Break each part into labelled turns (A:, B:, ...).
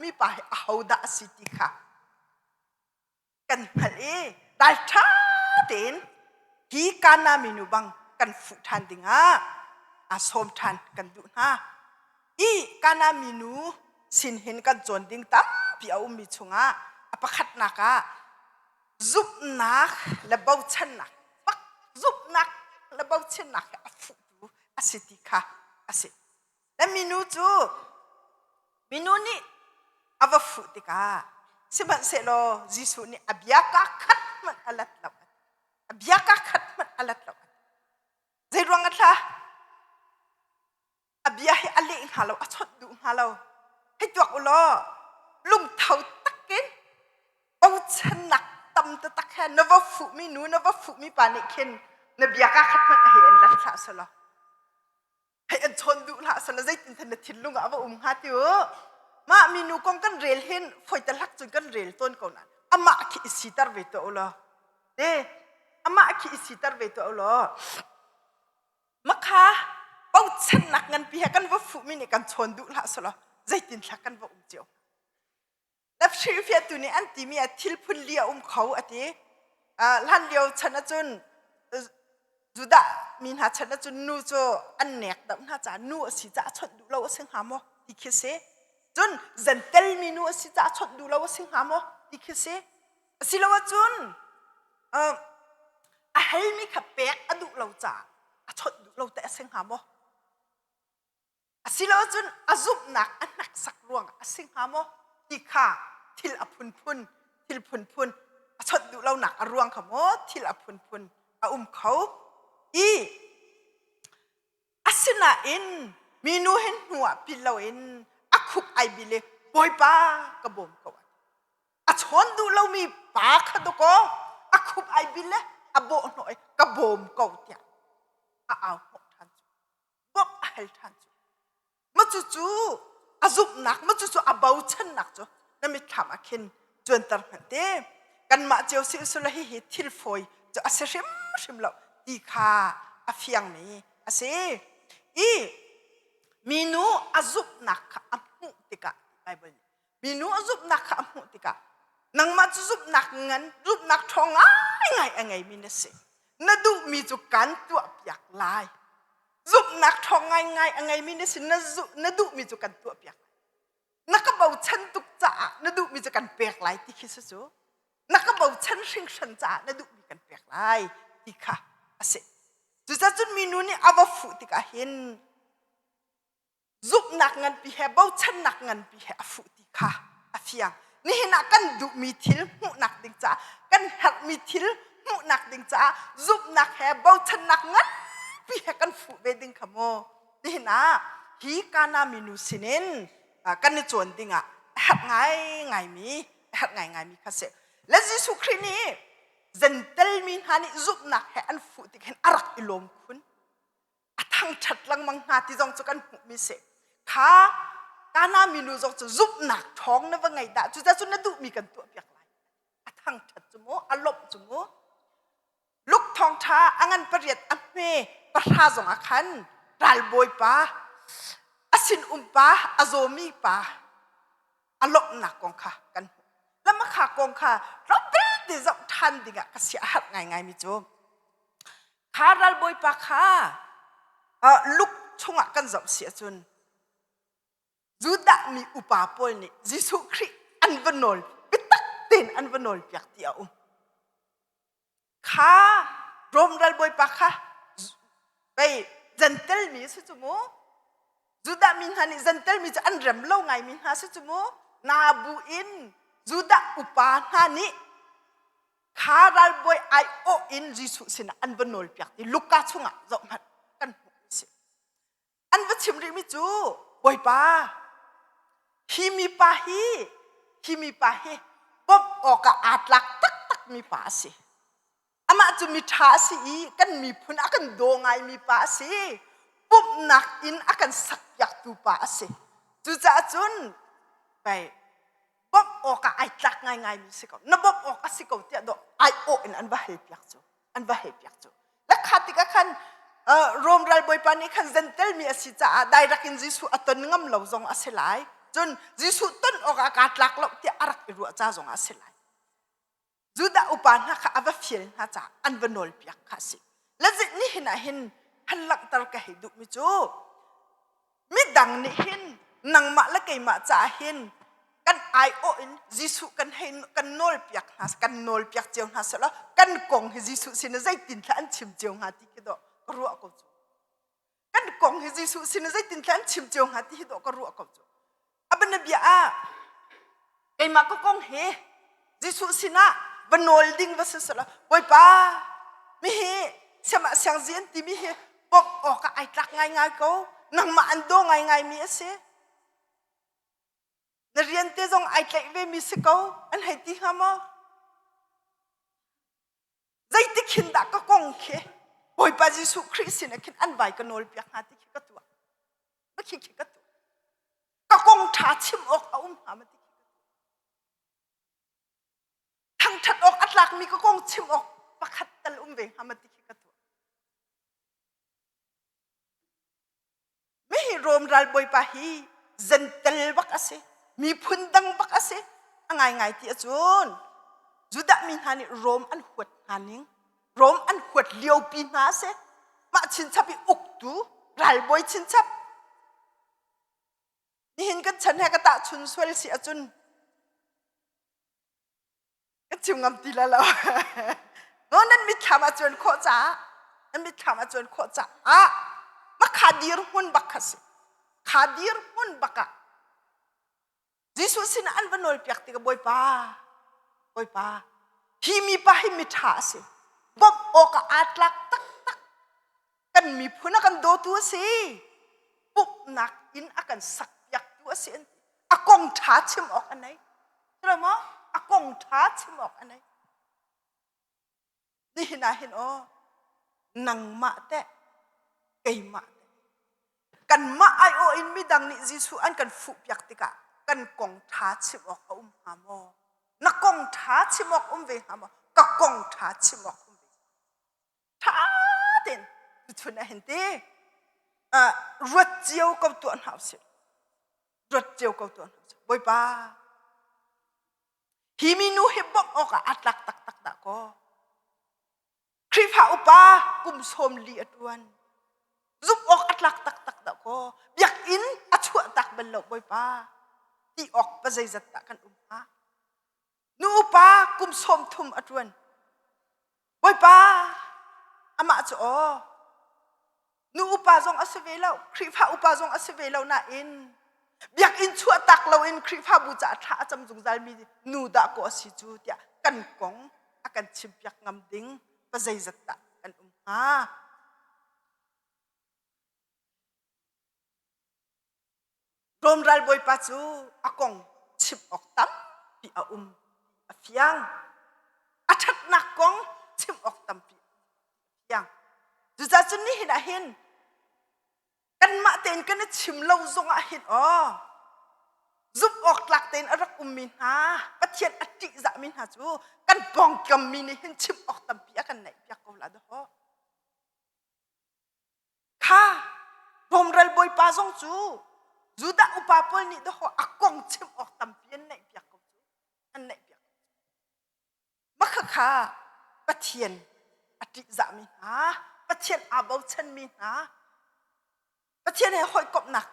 A: fuhmi pa hi ahodah a si ti kha kan hngalh i ralṭha tein hi Kana minu bang kan fuh ṭhan dingah aa sawm ṭhan kan duh hna. I Kana minu sin hin kan cawn ding tampi a ummi chungah a pakhatnak ah zumhnak le bochannak bak zumhnak le bochannak hi a fuhtu a si ti kha a si. Le minu cu minu nih a va fuh tikah sihmanhsehlaw Jesuh nih a bia kaa khat hmanh a lat lo. A bia kaa khat hmanh a lat lo. Zei ruang a thla? A bia hi a leh hnga lo, a chawnh duh hnga lo. Hei tuak u law lungtho takin bochannak tam taktak he na va fuhmi nu, na va fuhmi pa nih khin na bia kaa khat hmanh a hei in lat hlah selaw hei an chawn duh hlah sala zeitin than na thinlung ah va um hnga ti u mah minu kong kan rel hin foi ta hlak cun kan rel tawn ko nan amah khi i siter ve to law te amah khi i siter ve to law makha bochannak nganpi he kan va fuh mi nih kan chawn duh hlah sala zeitin thla kan va um cio Na hrilhfiahtu nih an timi ah thil phun li a um kho a ti. Hlan lio chan ahcun Judah mi hna chan ahcun nu cu an nek deuh hna caah nu a si caah chawnh duh lo a si hnga maw ti khi si. Cun zentel mi nu a si caah chawnh duh lo a si hnga maw ti khi si. Asiloah cun a halmi kha pek a duh lo caah a chawnh duh lo te a si hnga maw? Asiloah cun a zumhnak a hneksak ruangah a si hnga maw ti kha thil a phunphun thil phunphun a chawnh duh lonak a ruang kha maw thil a phunphun a um kho i asinain minu hin hnu ah pil loin a khup ai bil i Bawipa ka bawm ko a chawn duh lomi pa kha dawkaw a khup ai bil le a bawh hnawh i ka bawm ko tiah a au hnawh ṭhan cu bawmh a hal ṭhan cu ma cucu a zumhnak ma cucu a bochannak cu na mitthlam ah khin cuanter hmanh te kanmah cio si usula hi hi thil fawi cu a si hrimhrim lo ti kha a fiangmi a si i minu a zumhnak kha a hmuh tikah Bible nih minu a zumhnak kha a hmuh tikah nangmah cu zumhnak ngan zumhnak ṭhawng ngaingai a ngeimi na si na duhmi cu kan tuahpiak lai zumhnak ṭhawng ngaingai a ngeimi na si na duhmi cu kan tuahpiak lai na ka bochan tuk caah na duhmi cu kan pek lai ti khi si cu na ka bochan hringhran caah na duhmi kan pek lai ti kha a si cucaah cun minu nih a va fuh tikah hin zumhnak nganpi he bochannak nganpi he a fuh ti kha a fiang. Nihin ah kan duhmi thil hmuhnak ding caah kan herhmi thil hmuhnak ding caah zumhnak he bochannak nganpi he kan fuh ve ding kha mu. Nihin ah hi Kana minu sinin kan i cawn ding ah a herh ngaingaimi a herh ngaingaimi kha si. Le Jesuh Khrih nih zentel mi hna nih zumhnak he an fuh tik hin a rak i lawm khun. A thangṭhat lengmang hna ti zong cu kan hmuhmi si. Kha Kana minu zong cu zumhnak ṭhawng na va ngei dah cucaah cun na duhmi kan tuahpiak lai. A thangṭhat cu mu, a lawmh cu mu. Luk thawngṭha a ngan pariat a hme pahra zong ah khan ralbawi pa, a sinum pa, a zawmi pa a lawmhnak kong kha kan hmuh. Lamakha kong kha tlawmpal te zoh ṭhan dingah ka sia a harh ngaingaimi cu Kha ralbawipa kha luk chungah kan zoh si ahcun Judah mi upa pawl nih Jesuh Khrih an va nawl biatak tein an va nawl piak ti a um. Kha Rom ralbawipa kha pei Gentel mi si cu mu. Judah mi hna nih Gentel mi cu an rem lo ngaimi hna si cu mu. Na bu in Judah upa hna nih Kha ralbawi aiawh in Jesuh sinah an va nawlpiak ti Luka chungah zoh hmanh kan hmuh a si. An va chim rihmi cu Bawipa, hi mipa hi hi mipa hi bawmh awkah aa tlak taktakmi pa a si. Amah cu miṭha a si i kan miphun a kan daw ngaimi pa a si. Pumhnak inn a kan sakpiaktu pa a si. Cucaah cun pei bawmh awkah ai tlak ngaingaimi si ko na bawmh awk a si ko tiah dawh ai awh in an va hal piak cu an va hal piak cu lakha tikah khan Rom ralbawipa nih khan zentel mi a si caah direct in Jesuh a ton ngam lo zong a si lai. Cun Jesuh ton awkah kaa tlak lo tiah a rak i ruah ca zongah a si lai. Judah upa hna kha a va fial hna caah an va nawlpiak kha a si. Lazit nihin ah hin han langhter ka hei duhmi cu midang nih hin nangmah le keimah caah hin kan aiawh in Jesuh kan hei kan nawlpiak hna kan nawlpiak cio hna selaw kan kong hi Jesuh sin zeitin thla an chim cio hnga ti khi dawh ka ruah ko cu. Kan kong hi Jesuh sin zeitin thla an chim cio hnga ti hi dawh ka ruah ko cu. A bianabia ah keimah ka kong hi Jesuh sinah va nawl ding va si selaw Bawipa mihi siamah siangzi an timi hi bawmh awkah ai tlak ngaingai ko nangmah an daw ngaingai mi a si na rian te zong ai tlaih ve mi si ko an hei ti hnga maw zeitik hin dah ka kong khi Bawipa Jesuh Khrih sinah khin an vai ka nawl piak hnga ti khi ka tuah khi khi ka tuah ka kong ṭha chim awk a um hnga ma ti khi thangṭhat awk a tlakmi ka kong chim awk pakhat tal um ve hnga ma ti khi ka tuah Mihi Rom ralbawipa hi zentel bak a si, miphun dang bak a si. A ngaingai ti ahcun Judah mi hna nih Rom an huat hna ning, Rom an huat liopi hna a si. Mah chinchap i uktu ralbawi chinchap. Nihin kan chan he ka tahchun sual si ahcun Ka chim ngam ti la lo. No nan mitthlam a cuan khawh caah nan mitthlam a cuan khawh caah makha dir hmun bak kha si. Kha dir hmun bak ah Jesuh sinah an va nawl piak tikah Bawipa Bawipa hi mipa hi miṭha a si. Bawmh awkah aa tlak taktak. Kan miphun a kan dawtu a si. Pumhnak inn a kan sakpiaktu a si an ti. A kong ṭha chim awk a nei. Silo maw? A kong ṭha chim awk a nei. Nihin ah hin aw, nangmah teh, keimah teh. Kanmah aiawh in midang nih Jesuh an kan fuhpiak tikah kan kong ṭha chim awk a um hnga maw? Na kong ṭha chim awk um ve hnga maw? Ka kong ṭha chim awk um ve. Ṭha tein tuchun ah hin ti ruat cio ko tuah hna usih. Ruat cio ko tuah hna usih. Bawipa, hi minu hi bawmh awkah aa tlak taktak dah kaw. Khrihfa upa kum 40 a ṭuan. Zumh awk a tlak taktak dah kaw. Biakinn a chuah tak bal lo Bawipa. Ti awk pa zeizat dah kan um hnga. Nu upa kum 30 a ṭuan. Bawipa, amah cu aw, nu upa zong a si ve lo, Khrihfa upa zong a si ve lo nain biakinn chuahtak loin Khrihfabu caah thla a cam zungzalmi nu dah kaw a si cu tiah kan kong a kan chimpiak ngam ding pa zeizat dah kan um hnga? Rom ralbawipa cu a kong chim awk tampi a um a fiang. A ṭhatnak kong chim awk tampi a fiang. Cucaah cun nihin ah hin kanmah tein kan i chim lo zongah hin aw zumh awk tlak tein a rak ummi hna Pathian a ṭihzahmi hna cu kan pawngkammi nih hin chim awk tampi a kan neihpiak ko la dawh. Kha Rom-ral bawipa zong cu Judah upa pawl nih dawh a kong chim awk tampi an neihpiak ko cu. An neihpiak. Makhakha Pathian a ṭihzahmi hna, Pathian aa bochanmi hna, Pathian he hawikomhnak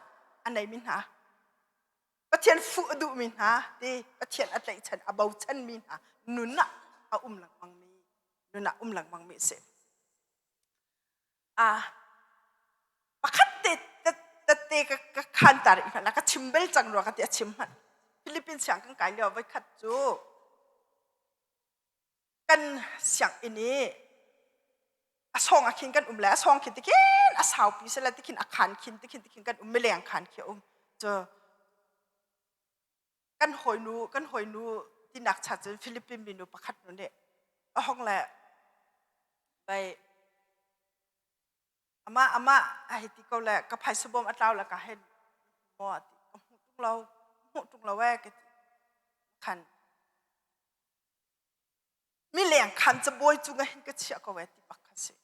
A: a neimi hna, Pathian fuh a duhmi hna ti Pathian a tlaihchan a bochanmi hna nun ah a um lengmangmi nun ah um lengmangmi a si. Ah, pakhat te tette ka ka khan ta rih hmanh ka chim bel cang rua ka ti a chim hmanh. Philippines siang kan kai lio voikhat cu kan sianginn i a sawng ah khin kan um le a sawng khin tikhin a saupi sela tikhin a khan khin tikhin tikhin kan um mileng khan khi a um cu kan hawinu kan hawinu tinak cha cun Philippine minu pakhat nu nih a hong le bai amah amah a hei ti ko le ka phaisa bawm a tlau le ka hei maw a ti ka hmuh tung lo hmuh tung lo ee ka ti khan mileng khan cabuai cung ah hin ka chiah ko ee ti bak kha si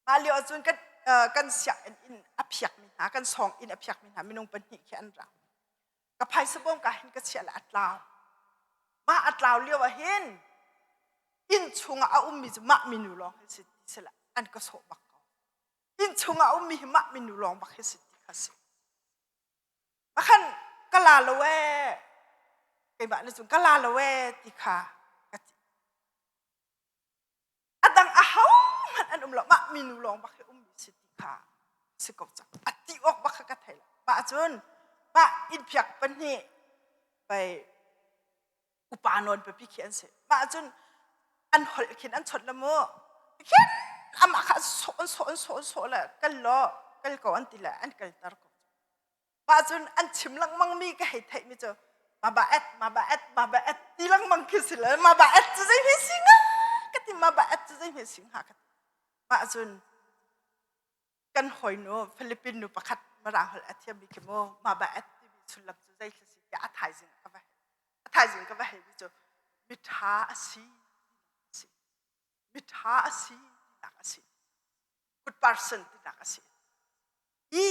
A: mah lio ahcun kan kan sianginn in a phiakmi hna kan sawng in a phiakmi hna minung pahnih khi an ra. Ka phaisa bawm ka hin ka chiah le a tlau. Mah a tlau lio ah hin inn chungah a ummi cu mah minu lawng hi si ti sila an ka sawh bak ko. Inn chungah a ummi hi mah minu lawng bak hi si ti kha si. Makhan ka la lo ee keimah nih cun ka la lo ee ti kha ka ti. A dang ahohmanh an um lo mah minu lawng bak hi ummi si ti kha si ko cang. A ti awk bak kha ka thei lo. Mah cun mah innphiak pahnih pei upa nawn pipi khi an si. Mah cun an holh khin an chawnh la mu. Khin amah kha an sawh an sawh an sawh an sawh le kal law kal ko an ti le an kalter ko. Mah cun an chim lengmang mi ka hei theih mi cu ma ba et ma ba et ma ba et ti lengmang khi si le ma ba et cu zei hme si nga ka ti ma ba et cu zei hme si hnga ka ti. Mah cun kan hawinu Philippine nu pakhat Mirang holh a thiammi khi mu ma ba et timi sullam cu zei thil si tiah a thaizing ka va hei a thaizing ka va hei mi cu miṭha a si si miṭha a si tinak a si good person tinak a si i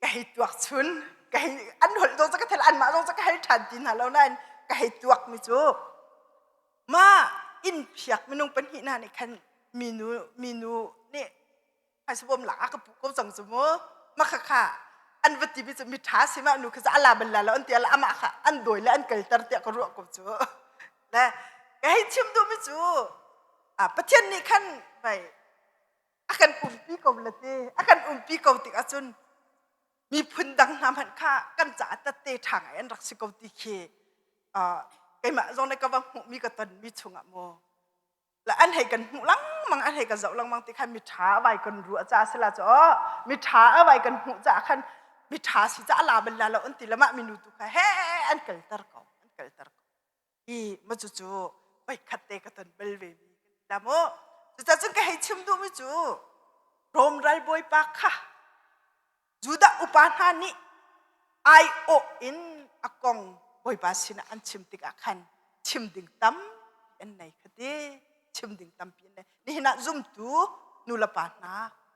A: ka hei tuak chun ka hei an holh zong ka thel anmah zong ka hei ṭhan ti hna lo nain ka hei tuak mi cu ma inn phiak minung pahnih hna nih khan minu minu nih phaisabawm lak ah ka puh ko cang cu mu ma kha kha an va ti mi cu mi ṭha si ma nu kha ala bal la lo an ti ala amah kha an dawi le an kalter tiah ka ruah ko cu le ka hei chim duh mi cu Pathian nih khan vai a kan umpi ko le ti a kan umpi ko tik ahcun miphun dang hna hmanh kha kan caah tatte ṭha ngai an rak si ko ti khi keimah zong nih ka va hmuhmi ka tonmi chungah maw le an hei kan hmuh lengmang an hei kan zoh lengmang ti khan miṭha a vai kan ruah caah sila cu miṭha a vai kan hmuh caah khan miṭha si caah la bal la lo an ti le mah minu tu kha he an kalter ko an kalter ko i ma cucu voikhat te ka ton bal ve mi la mu cucaah cun ka hei chim duhmi cu Rom ralbawipa kha Judah upa hna nih aiawh in a kong Bawipa sinah an chim tikah khan chim ding tampi an nei kha ti chim ding tampi an nei nihin ah zumtu nu le pa hna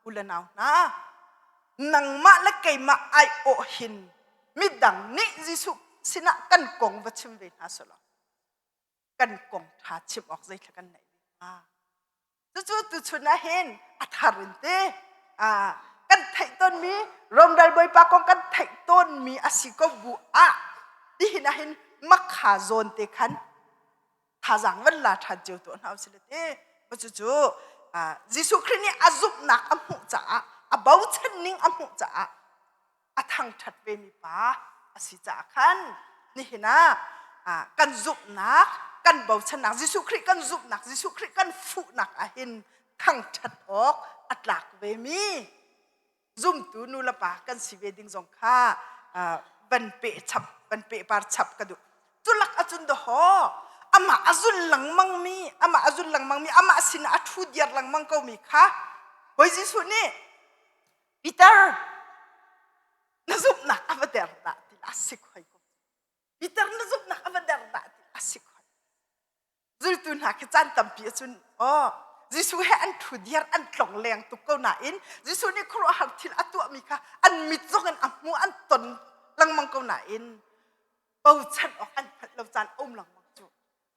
A: u le nau hna nangmah le keimah aiawh hin midang nih Jesuh sinah kan kong va chim ve hna selaw kan kong ṭha chim awk zeithla kan neih ve hnga cucu tuchun ah hin a thar in te kan theih tawnmi Romral Bawipa kong kan theih tawnmi a si ko bu ah tihin ah hin makha zawn te khan thazaang van la ṭhan cio tuah hna usih te cucu Jesuh Khrih nih a zumhnak a hmuh caah a bochan ning a hmuh caah a thangṭhat vemi pa a si caah khan nihin ah kan zumhnak kan bochannak Jesuh Khrih kan zumhnak Jesuh Khrih kan fuhnak ah hin thangṭhat awk a tlak vemi zumtu nu le pa kan si ve ding zong kha van peh chap van peh par chap ka duh culak acun dahaw amah a zul lengmang mi amah a zul lengmang mi amah sin a ṭhu diar lengmang ko mi kha Bawi Jesuh nih Peter na zumhnak a va der dah ti a sik hoi ko Peter na zumhnak a va der dah ti a sik hoi zultu hna khi caan tampi ahcun oh Jesuh he an ṭhu diar an tlong leng tuk ko nain Jesuh nih khuaruahhar thil a tuahmi kha an mit zong in a hmu an ton lengmang ko nain bochan awk an hngalh lo caan um lengmang cu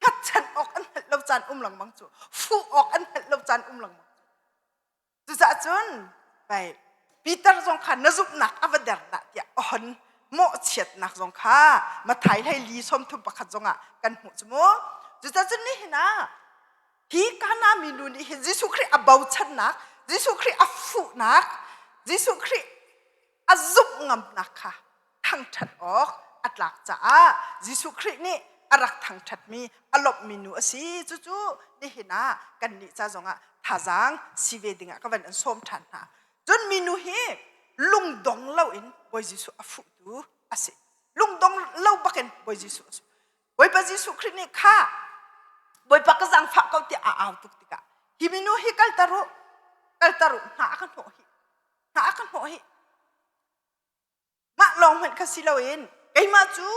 A: hngatchan awk an hngalh lo caan um lengmang cu fuh awk an hngalh lo caan um lengmang cu Cucaah cun pei Peter zong kha na zumhnak a va der dah tiah a hon mawhchiatnak zong kha Mathai hlei li 31 zongah kan hmuh cu mu. Cucaah cun nihin ah hi Kana minu nih hin Jesuh Khrih a bochannak, Jesuh Khrih a fuhnak, Jesuh Khrih a zumh ngamnak kha thangṭhat awk a tlak caah Jesuh Khrih nih a rak thangṭhatmi a lawmhmi nu a si. Cucu nihin ah kannih ca zongah thazaang si ve dingah ka van an sawm ṭhan hna. Cun minu hi lungdong loin Bawi Jesuh a fuhtu a si. Lungdong lo bakin Bawi Jesuh a si. Bawipa Jesuh Khrih nih kha Bawipa ka zaangfah ko tiah a au tuk tikah hi minu hi kalter u kalter u hna a ka hnawh hi hna a ka hnawh hi Mah lawng hmanh kha si loin keimah cu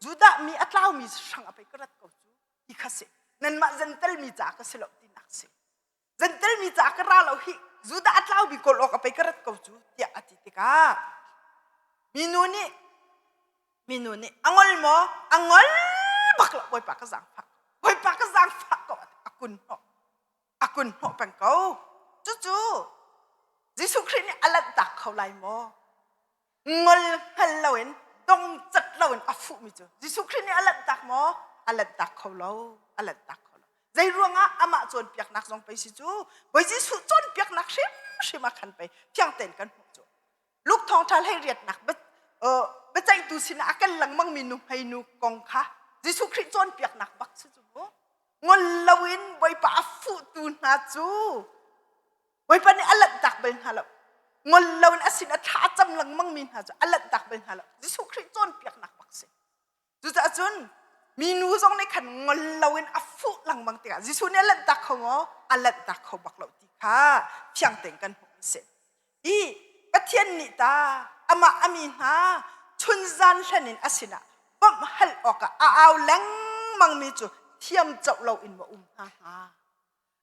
A: Judah mi a tlaumi hrang a pei ka rat ko cu ti kha si. Nanmah Gentel mi caah ka si lo tinak si. Gentel mi caah ka ra lo hi Judah a tlaumi kawl awk a pei ka rat ko cu tiah a ti tikah minu nih Minu nih a ngol maw? A ngol bak lo Bawipa ka zaangfah. Bawipa ka zaangfah ko a kun hnawh. A kun hnawh peng ko. Cucu Jesuh Khrih nih a lanhtak kho lai maw? Ngol hngal loin dongcat loin a fuhmi cu Jesuh Khrih nih a lanhtak maw? A lanhtak kho lo. A lanhtak kho lo. Zei ruangah amah cawnpiaknak zong pei si cu Bawi Jesuh cawnpiaknak hrimhrim ah khan pei fiang tein kan hmuh cu. Luke thawngṭha hlei riatnak biaceihtu sinah a kal lengmangmi nuhmei nu kong kha Jesuh Khrih cawnpiaknak bak si cu mu. Ngol loin Bawipa a fuhtu hna cu Bawipa nih a lanhtak bal hna lo. Ngol loin a sin a thla a cam lengmangmi hna cu a lanhtak bal hna lo. Jesuh Khrih cawnpiaknak bak si. Cucaah cun minu zong nih khan ngol loin a fuh lengmang tikah Jesuh nih a lanhtak kho maw? A lanhtak kho bak lo ti kha fiang tein kan hmuh a si. I Pathian nih ta amah a mi hna chunzan hlan in a sinah bawmh hal awkah a au lengmangmi cu thiam coh loin va um hna hnga.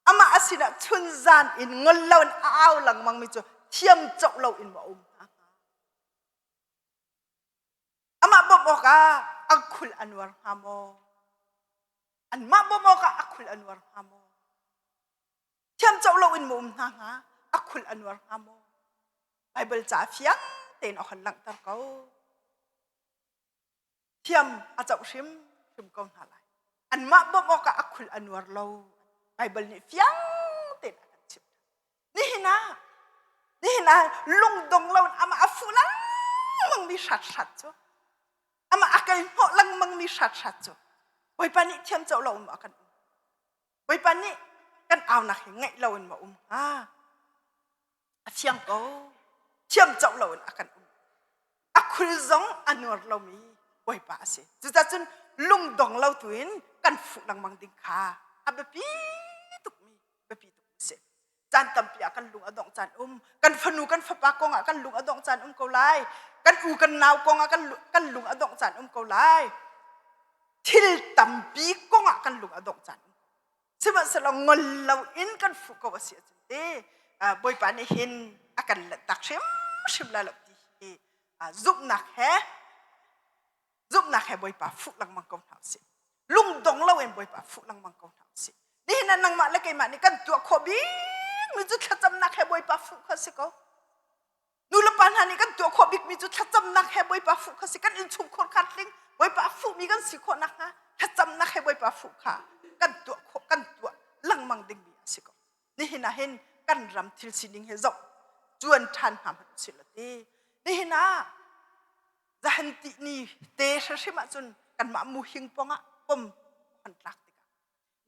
A: Amah a sinah chunzan in ngol loin a au lengmangmi cu thiam coh loin va um hna hnga. Amah bawmh awkah a khul a nuar hnga maw? Anmah bawmh awkah a khul a nuar hnga maw? Thiam coh loin maw um hna hnga? A khul a nuar hnga maw? Baibal ca fiang tein a hon langhter ko. Thiam a coh hrim hrim ko hna lai. Anmah bawmh awkah a khul a nuar lo. Baibal nih fiang tein a kan chimh. Nihin ah nihin ah lungdong loin amah a fuh lengmangmi hrathrat cu amah a kal hnawh lengmangmi hrathrat cu Bawipa nih thiam coh lo um a kan um. Bawipa nih kan aunak hi ngaih loin ma um hnga? A fiang ko. Thiam coh loin a kan um. A khul zong a nuar lomi Bawipa a si. Cucaah cun lungdong lo tu in kan fuh lengmang ding kha a biapi tukmi biapi tuk a si. Caan tampi ah kan lung a dongh caan um. Kan fanu kan fapa kong ah kan lung a dongh caan um ko lai. Kan u kan nau kong ah kan lung a dongh caan um ko lai. Thil tampi kong ah kan lung a dongh caan um. Sihmanhsehlaw ngol loin kan fuh ko a si ahcun te Bawipa nih hin a kan lanhtak hrimhrim lai lo ti hi zumhnak he zumhnak he Bawipa fuh lengmang ko hna usih. Lungdong loin Bawipa fuh lengmang ko hna usih. Nihin ah nangmah le keimah nih kan tuah khawh bikmi cu thlacamnak he Bawipa fuh kha si ko. Nu le pa hna nih kan tuah khawh bikmi cu thlacamnak he Bawipa fuh kha si. Kan innchungkhar kha tling Bawipa fuhmi kan si khawh nakhnga thlacamnak he Bawipa fuh kha kan tuah khawh kan tuah lengmang dingmi a si ko. Nihin ah hin kan ram thil sining hi zoh cuan ṭhan hna hmanh usih law ti. Nihin ah zahan ti ni te hrimhrim ahcun kanmah muhing pongah pom hon tlak tikah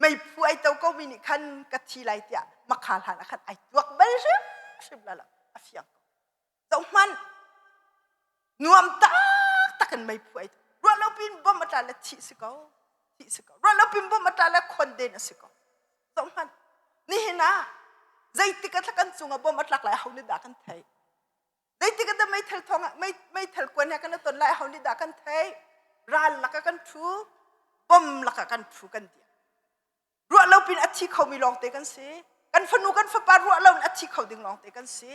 A: meiphu ai to ko mi nih khan ka thi lai tiah makha hlan ah khan ai tuak bal hrimhrim la lo a fiang ko zoh hmanh nuam taktak in meiphu ai ruah lo pin bom a tla le thih si ko thih si ko ruah lo pin bom a tla le khon den a si ko zoh hmanh nihin ah zeitik a kan cungah bom a tlak lai ho nih dah kan theih Zeitik ah dah meithal thawng ah meithal kuan he kan i ton lai ho nih dah kan theih? Ral lakah kan ṭhu, bom lakah kan ṭhu kan dir. Ruah lo pin a thi khomi lawngte kan si. Kan fanu kan fapa ruah lo in a thi kho ding lawngte kan si.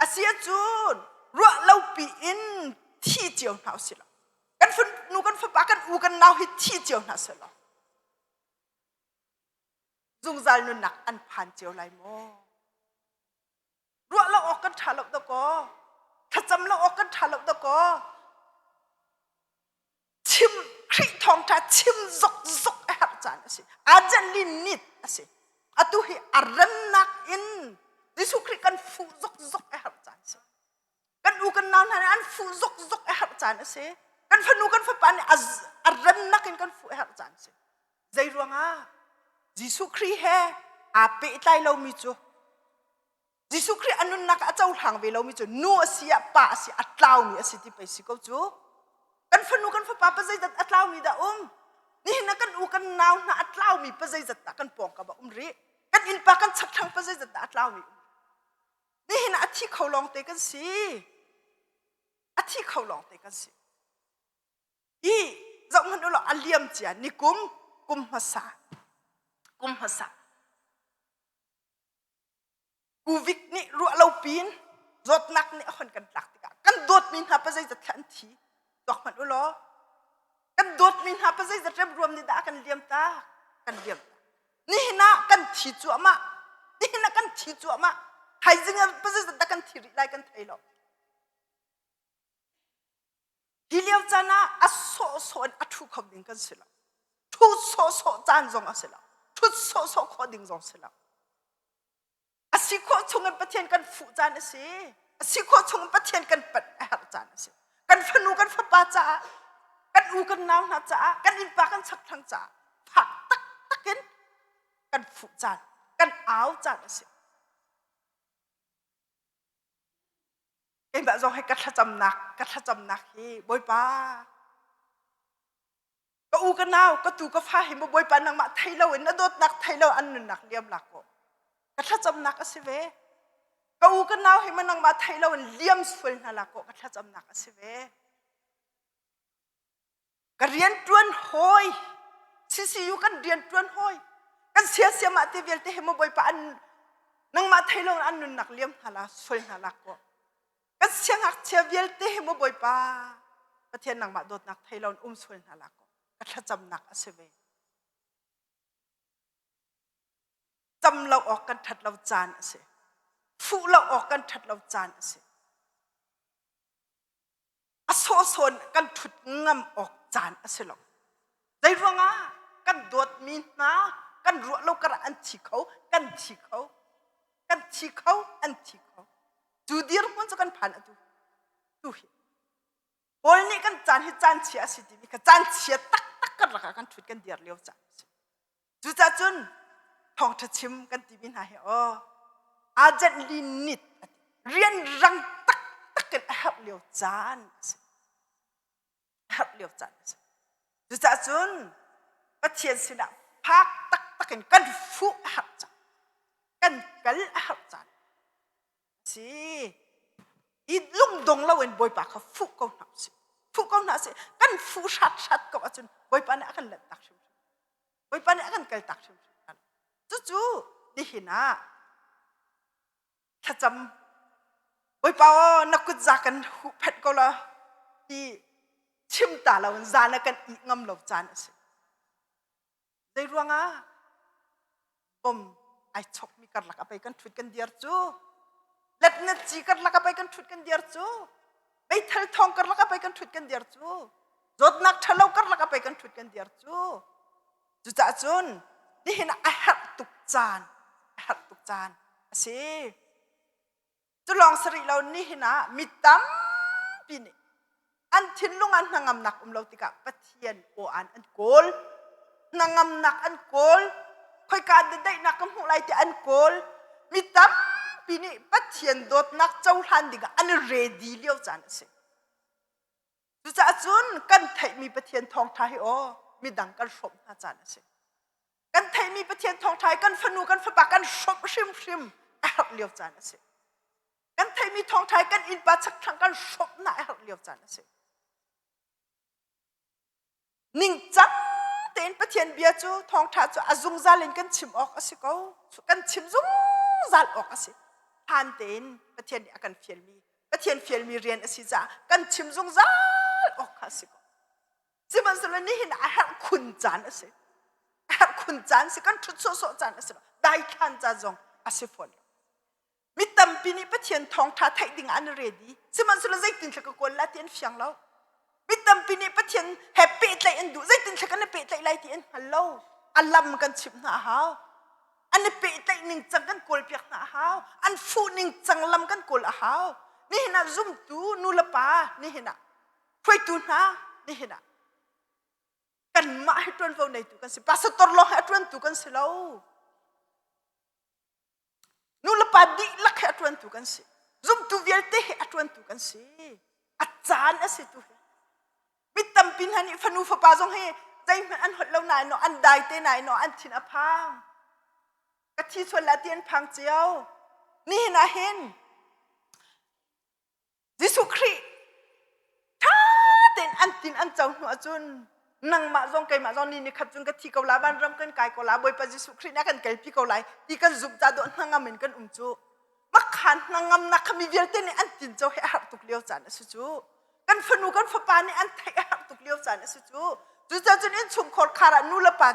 A: A si ahcun ruah lo pi in thi cio hna usih law kan fanu kan fapa kan u kan nau hi thi cio hna seh law zungzal nunnak an phan cio lai maw? Ruah lo awk kan ṭha lo dakaw. Thlacam lo awk kan ṭha lo dakaw. Chim Khrih thawngṭha chim zokzok a herh caan a si. Urgently need a si. Atu hi a rannak in Jesuh Khrih kan fuh zokzok a herh caan a si. Kan u kan nau hna nih an fuh zokzok a herh caan a si. Kan fanu kan fapa nih a rannak in kan fuh a herh caan a si. Zei ruangah Jesuh Khrih he aa pehtlai lomi cu Jesuh Khrih a nunnak a cohlang ve lomi cu nu a si ah pa a si a tlaumi a si ti pei si ko cu. Kan fanu kan fapa pa zeizat a tlaumi dah um? Nihin ah kan u kan nau hna a tlaumi pa zeizat dah kan pawngkam ah um rih? Kan innpa kan chakthlang pa zeizat dah a tlaumi um? Nihin ah a thi kho lawngte kan si. A thi kho lawngte kan si. I zoh hmanh u law a liam cia nikum kum hmasa kum hmasa Covid nih ruah lo pin zawtnak nih a hon kan tlak tikah kan dawtmi hna pa zeizat thla an thi tuak hmanh u law. Kan dawtmi hna pa zeizat remruam nih dah a kan liam tak? Kan liam tak. Nihin ah kan thi cuahmah. Nihin ah kan thi cuahmah. Thaizing ah pa zeizat dah kan thi rih lai kan thei lo. Hi lio caan ah a sawhsawh in a ṭhu kho ding kan si lo. Ṭhu sawhsawh caan zong a si lo. Ṭhut sawhsawh khawh ding zong si lo. A si khawh chung in Pathian kan fuh caan a si. A si khawh chung in Pathian kan panh a herh caan a si. Kan fanu kan fapa caah, kan u kan nau hna caah, kan innpa kan chakthlang caah fak taktak in kan fuh caan, kan au caan a si. Keimah zong hi ka thlacamnak, ka thlacamnak hi Bawipa ka u ka nau ka tu ka fa hi maw Bawipa nangmah thei lo in na dawtnak thei lo an nunnak liam lak ko ka thlacamnak a si ve ka u ka nau hi maw nangmah thei lo in liam sual hna lak ko ka thlacamnak a si ve ka rian tuan hawi CCU kan rian tuan hawi kan siasiam ah te vialte hi maw Bawipa an nangmah thei lo in an nunnak liam hna la sual hna lak ko Kan siangngakchia vialte hi maw Bawipa Pathian nangmah dawtnak thei lo in um sual hna la kaw ka thlacamnak a si ve. Cam lo awk kan ṭhat lo caan a si. Fuh lo awk kan ṭhat lo caan a si. A sawhsawn kan ṭhut ngam awk caan a si lo. Zei ruangah kan dawtmi hna kan ruah lo karah an thi kho, kan thi kho, kan thi kho, an thi kho. Cu dirhmun cu kan phan atu. Tu hi. Paul nih kan caan hi caan chia a si timi kha caan chia taktak kan lakah kan ṭhut kan dir lio caan a si. Cucaah cun thawngṭha chim kan timi hna hi aw urgently need rian rang taktak in a herh lio caan a si. A herh lio caan a si. Cucaah cun Pathian sinah phak taktak in kan fuh a herh caan, kan kal a herh caan si. I lungdong loin Bawipa kha fuh ko hna usih. Fuh ko hna usih. Kan fuh hrat ko ahcun Bawipa nih a kan lanhtak hrimhrim. Bawipa nih a kan kaltak hrimhrim. Cucu nihin ah thlacam Bawipa aw na kut za kan huhphenh ko la ti chim ta lo in zan ah kan ih ngam lo caan a si. Zei ruangah bom ai chokmi karlak a pei kan ṭhut kan dir cu letnet ci karlak a pei kan ṭhut kan dir cu meithal thawng karlak a pei kan ṭhut kan dir cu zawtnak ṭhalo karlak a pei kan ṭhut kan dir cu cucaah cun nihin ah a herh tuk caan a herh tuk caan a si. Cu lawng si rih lo nihin ah mi tampi nih an thinlung ah hnangamnak um lo tikah Pathian aw-an an kawl. Hnangamnak an kawl. Khoika dah daihnak ka hmuh lai ti an kawl. Mi tampi nih Pathian dawtnak cohlan dingah an i ready lio caan a si. Cucaah cun kan theihmi Pathian thawngṭha hi aw midang kan hrawmh hna caan a si. Kan theihmi Pathian thawngṭha hi kan fanu kan fapa kan hrawmh hrimhrim a herh lio caan a si. Kan theihmi thawngṭha hi kan innpa chakthlang kan hrawmh hna a herh lio caan a si. Ningcang tein Pathian bia cu thawngṭha cu a zungzal in kan chim awk a si ko. Kan chim zungzal awk a si. Hlan tein Pathian nih a kan fialmi Pathian fialmi rian a si caah kan chim zungzal awk kha a si ko. Sihmanhsehlaw nihin a herh khun caan a si. A herh khun caan si kan ṭhut sawhsawh caan a si lo. Daithlan caan zong a si fawn lo. Mi tampi nih Pathian thawngṭha theih ding ah an ready. Sihmanhsehlaw zeitin thla ka kawl la ti an fiang lo. Mi tampi nih Pathian he pehtlaih an duh. Zeitin thla kan i pehtlaih lai ti an hngal lo. A lam kan chimh hna a hau. An i pehtlaih ning cang kan kawlpiak hna a hau. An fuh ning cang lam kan kawl a hau. Nihin ah zumtu nu le pa nihin ah hruaitu hna nihin ah kanmah hi ṭuanvo neitu kan si. Pastor lawng hi a ṭuantu kan si lo. Nu le pa dihlak hi a ṭuantu kan si. Zumtu vialte hi a ṭuantu kan si. A caan a si tu hi. Mi tampi hna nih fanu fapa zong hi zeihmanh an holh lo nain an dai te nain an thin a phang. Ka thi sual la ti an phang cio. Nihin ah hin Jesuh Khrih ṭha tein an tin an co hnu ahcun nangmah zong keimah zong ni ni khat cun ka thi ko la vanram kan kai ko la Bawipa Jesuh Khrih nih a kan kalpi ko lai ti kan zumh ca dawh hnangam in kan um cu makhan hnangamnak kha mi vialte nih an tin co hi a har tuk lio caan a si cu. Kan fanu kan fapa nih an theih a herh tuk lio caan a si cu. Cucaah cun innchungkhar khar ah nu le pa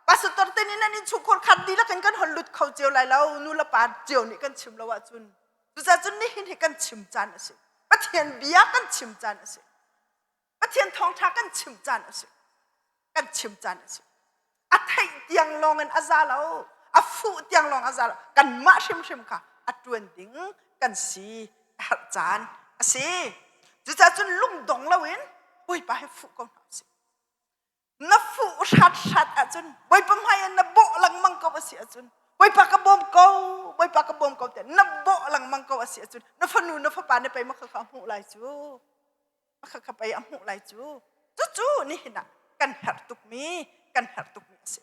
A: pastor te nih nan innchungkhar khar dihlak in kan hon lut kho cio lai lo nu le pa cio nih kan chim lo ahcun. Cucaah cun nihin hi kan chim caan a si. Pathian bia kan chim caan a si. Pathian thawngṭha kan chim caan a si. Kan chim caan a si. A theih tiang lawng in a za lo. A fuh tiang lawng a za lo. Kanmah hrimhrim kha a ṭuan ding kan si a herh caan a si. Cucaah cun lungdong loin Bawipa hi fuh ko hna usih. Na fuh hrat hrat ahcun Bawipa hmai ah na bawh lengmang ko a si ahcun Bawipa ka bawm ko, Bawipa ka bawm ko tiah na bawh lengmang ko a si ahcun na fanu na fapa nih pei ma kha kha hmuh lai cu. Khakha pei a hmuh lai cu. Cucu nihin ah kan herh tukmi kan herh tukmi a si.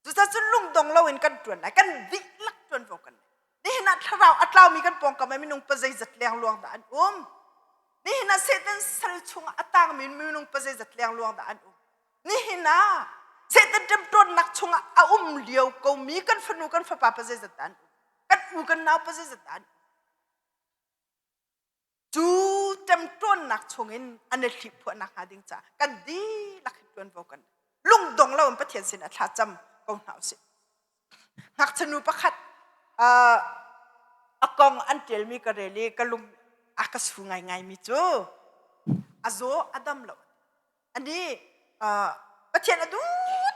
A: Cucaah cun lungdong loin kan ṭuan lai, kan dihlak ṭuanvo kan nei. Nihin ah thlarau a tlaumi kan pawngkam ah minung pazeizat lengluang dah an um. Nihin ah Satan sal chungah a tangmi minung pazeizat lengluang dah an um. Nihin ah Satan ṭemṭawnnak chungah a um lio komi kan fanu kan fapa pazeizat dah an um. Kan u kan nau pazeizat dah an um. Cu ṭemṭawnnak chungin an i hliphuahnak hnga ding caah kan dihlak hi ṭuanvo kan lungdong loin Pathian sinah thla cam ko hna usih. Ngakchia nu pakhat a kong an ṭialmi ka rel i ka lung a ka su ngaingaimi cu a zaw a dam lo. Ani Pathian a duh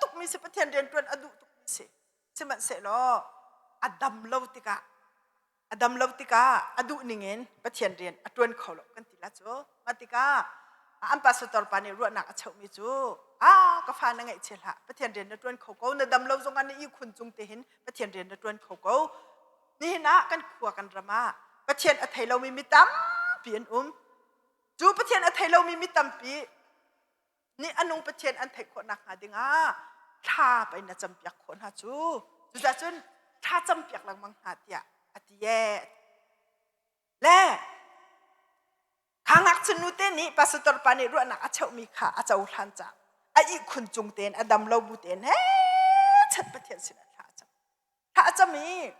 A: tukmi si, Pathian rianṭuan a duh tukmi si. Sihmanhsehlaw a dam lo tikah a dam lo tikah a duh ningin Pathian rian a ṭuan kho lo kan ti la cu. Mah tikah an pastor pa nih ruahnak a cheuhmi cu ah ka fa na ngaihchia hlah Pathian rian na ṭuan kho ko na dam lo zongah na ihkhun cung te hin Pathian rian na ṭuan kho ko. Nihin ah kan khua kan ram ah Pathian a thei lomi mi tampi an um. Cu Pathian a thei lomi mi tampi nih a nung Pathian an theih khawh nakhnga dingah thla pei na campiak khawh hna cu. Cucaah cun thla campiak lengmang hna tiah a ti ee. Le kha ngakchia nu te nih pastor pa nih ruahnak a cheuhmi kha a cohlan caah a ihkhun cung tein a dam lo bu tein he chat Pathian sinah thla a cam. Thla a cam i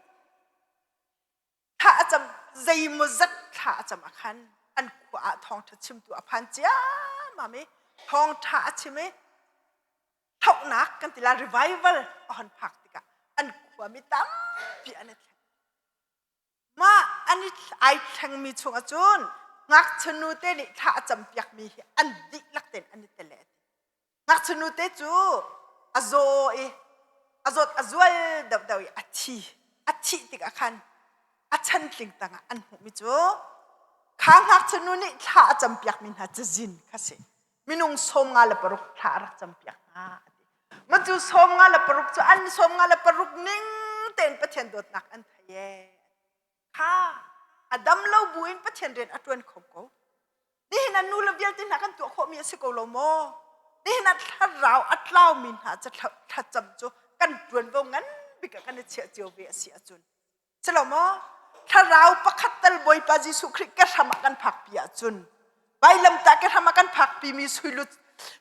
A: thla a cam zeimawzat thla a cam ah khan an khua ah thawngṭha chimtu a phan ciammam i thawngṭha a chim i thlauhnak kan ti la revival a hon phak tikah an khuami tampi an i thleng mah an i ai thlengmi chungah cun ngakchia nu te nih thla a campiakmi hi an dihlak tein an i tel e Ngakchia nute cu a zaw i a zawt a zual deuhdeuh i a thi. A thih tikah khan a chantling tangah an hmuhmi cu kha ngakchia nu nih thla a campiakmi hna cazin kha si. Minung 56 thla a rak campiak hna a ti. Mah cu 56 cu an 56 ning tein Pathian dawtnak an thei ee. Kha a dam lo buin Pathian rian a ṭuan kho ko. Nihin ah nu le vialte hna kan tuah khawhmi a si ko lo maw? Nihin ah thlarau a tlaumi hna cu thlacam cu kan ṭuanvo ngan bik ah kan i chiah cio ve a si ahcun. Si lo maw? Thlarau pakhat tal Bawipa Jesuh Khrih ke hram ah kan phakpi ahcun vailamtah ke hram ah kan phakpimi suilut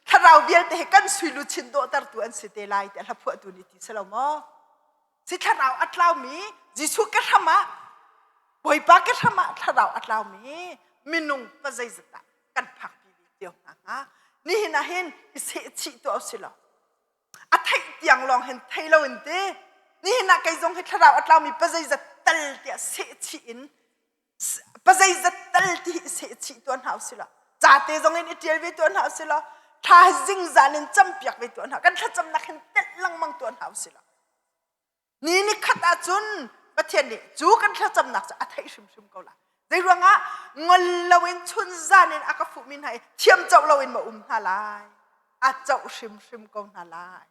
A: thlarau vialte hi kan suiluchin dawhtertu an si te lai tiah hlaphuahtu nih ti si lo maw? Si thlarau a tlaumi Jesuh ke hram ah Bawipa ke hram ah thlarau a tlaumi minung pa zeizat dah kan phakpi ve cio hna hnga nihin ah hin i sehchih tuah usih law a theih tiang lawng hin thei lo in ti nihin ah kei zong hi thlarau a tlaumi pa zeizat tal tiah sehchih in pa zeizat tal ti hi sehchih tuah hna usih law ca te zong in i ṭial ve tuah hna usih law thla zingzan in campiak ve tuah hna kan thlacamnak hin telh lengmang tuah hna usih law ni ni khat ahcun Pathian nih cu kan thlacamnak cu a theih hrimhrim ko lai zei ruangah ngol loin chun zan in a ka fuhmi hna i thiam coh loin ma um hna lai a coh hrimhrim ko hna lai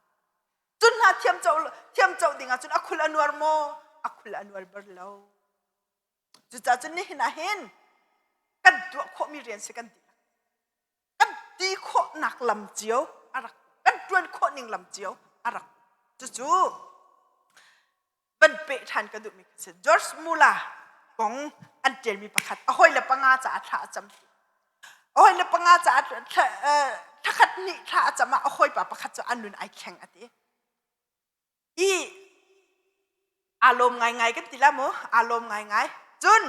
A: cun hna thiam coh thiam coh ding ahcun a khul a nuar maw a khul a nuar bar lo Cucaah cun nihin ah hin kan tuah khawhmi rian si kan ti. Kan ti khawhnak lam cio a rak kan ṭuan khawh ning lam cio a rak. Cucu van peh ṭhan ka duhmi ka si. George Muller kong an ṭialmi pakhat a hawile panga caah thla a cam. A hawile panga caah thla khat hnih thla a cam ah a hawipa pakhat cu a nun ai thleng a ti. I aa lawm ngaingai kan ti la mu aa lawm ngaingai cun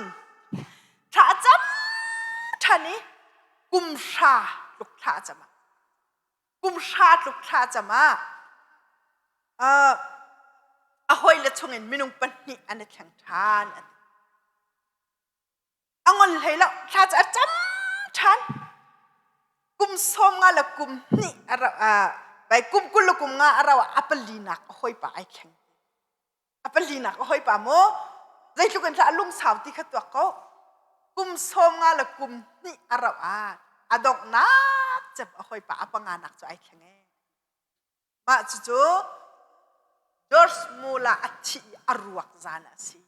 A: thla a cam ṭhan i. Kum hra tluk thla a cam ah. Kum hra tluk thla a cam ah a hawile chungin minung pahnih an i thleng ṭhan a ti. A ngol hlei lo, thla cu a cam ṭhan. Kum sawm nga le kum hnih a rauh ah, kum 20 le kum nga a rauh ah a palinak a hawipa ai thleng. A palinak a hawipa maw? Zeitluk in thla a lungsau ti kha tuak ko. Kum sawm nga le kum hnih a rauh ah a donghnak cem a hawipa a panganak cu ai thleng ee. Mah cucu George Muller a thih i a ruak zan a si.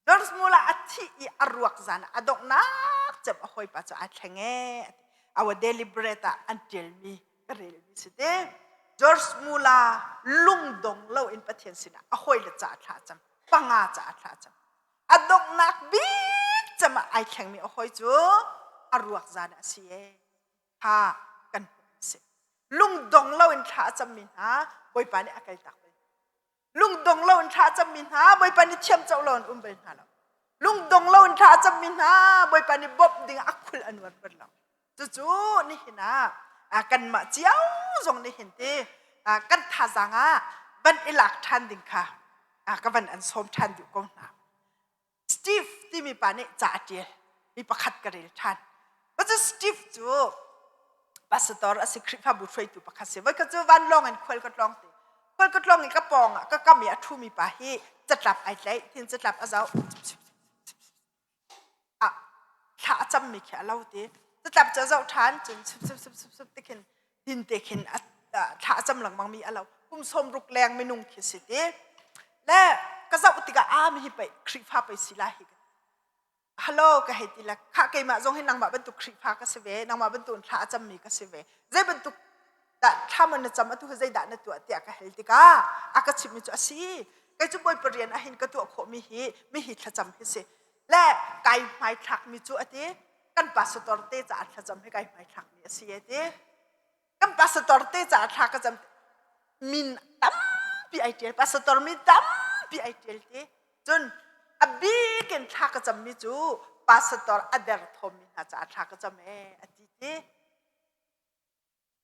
A: George Muller a thih i a ruak zan a donghnak cem a hawipa cu aa thleng ee. Our daily bread ah an ṭialmi ka relmi si te. George Muller lungdong loin Pathian sinah a hawile ca thla cam, panga ca thla cam. A donghnak bik cem ah ai thlengmi a hawi cu a ruak zan a si ee. Kha kan hmuh a si. Lungdong loin thla a cammi hna Bawipa nih a kaltak bal. Lungdong loin thla a cammi hna Bawipa nih thiamcoh loin um bal hna lo. Lungdong loin thla a cammi hna Bawipa nih bawmh ding a khul a nuar bal lo. Cucu nihin ah kanmah cio zong nihin ti kan thazaang ah van i lak ṭhan ding kha ka van an sawm ṭhan duh ko hna. Steve timi pa nih ca a ṭial. Mi pakhat ka rel ṭhan. Cu Steve cu pastor a si Khrihfabu hruaitu pakhat si. Voikhat cu vanlawng in khual ka tlawng ti. Khual ka tlawng i ka pawng ah ka kam i a ṭhumi pa hi catlap ai tlaih. Thin catlap a zoh. Ah, thla a cammi khi a lo ti. Catlap cu a zoh ṭhan cun sup sup sup sup sup ti khin din te khin thla a cam lengmang mi a lo. Kum 60 leng minung khi si ti. Le ka zoh tikah a mi hi pei Khrihfa pei si lai hi. Hello ka hei ti le khah keimah zong hi nangmah bantuk Khrihfa ka si ve, nangmah bantuk in thla a cammi ka si ve. Zei bantuk dah thla man na cam atu hi zeidah na tuah tiah ka hal tikah a ka chimhmi cu a si. Kei cu Bawipa rian ah hin ka tuah khawhmi hi mihi thlacam hi si. Le kai hmaithlakmi cu a ti kan pastor te caah thlacam hi kai hmaithlakmi a si a ti. Kan pastor te caah thla ka cam min tampi ai ṭial pastor min tampi ai ṭial ti. Cun a bik in thla ka cammi cu pastor a derthawmmi hna caah thla ka cam ee a ti ti.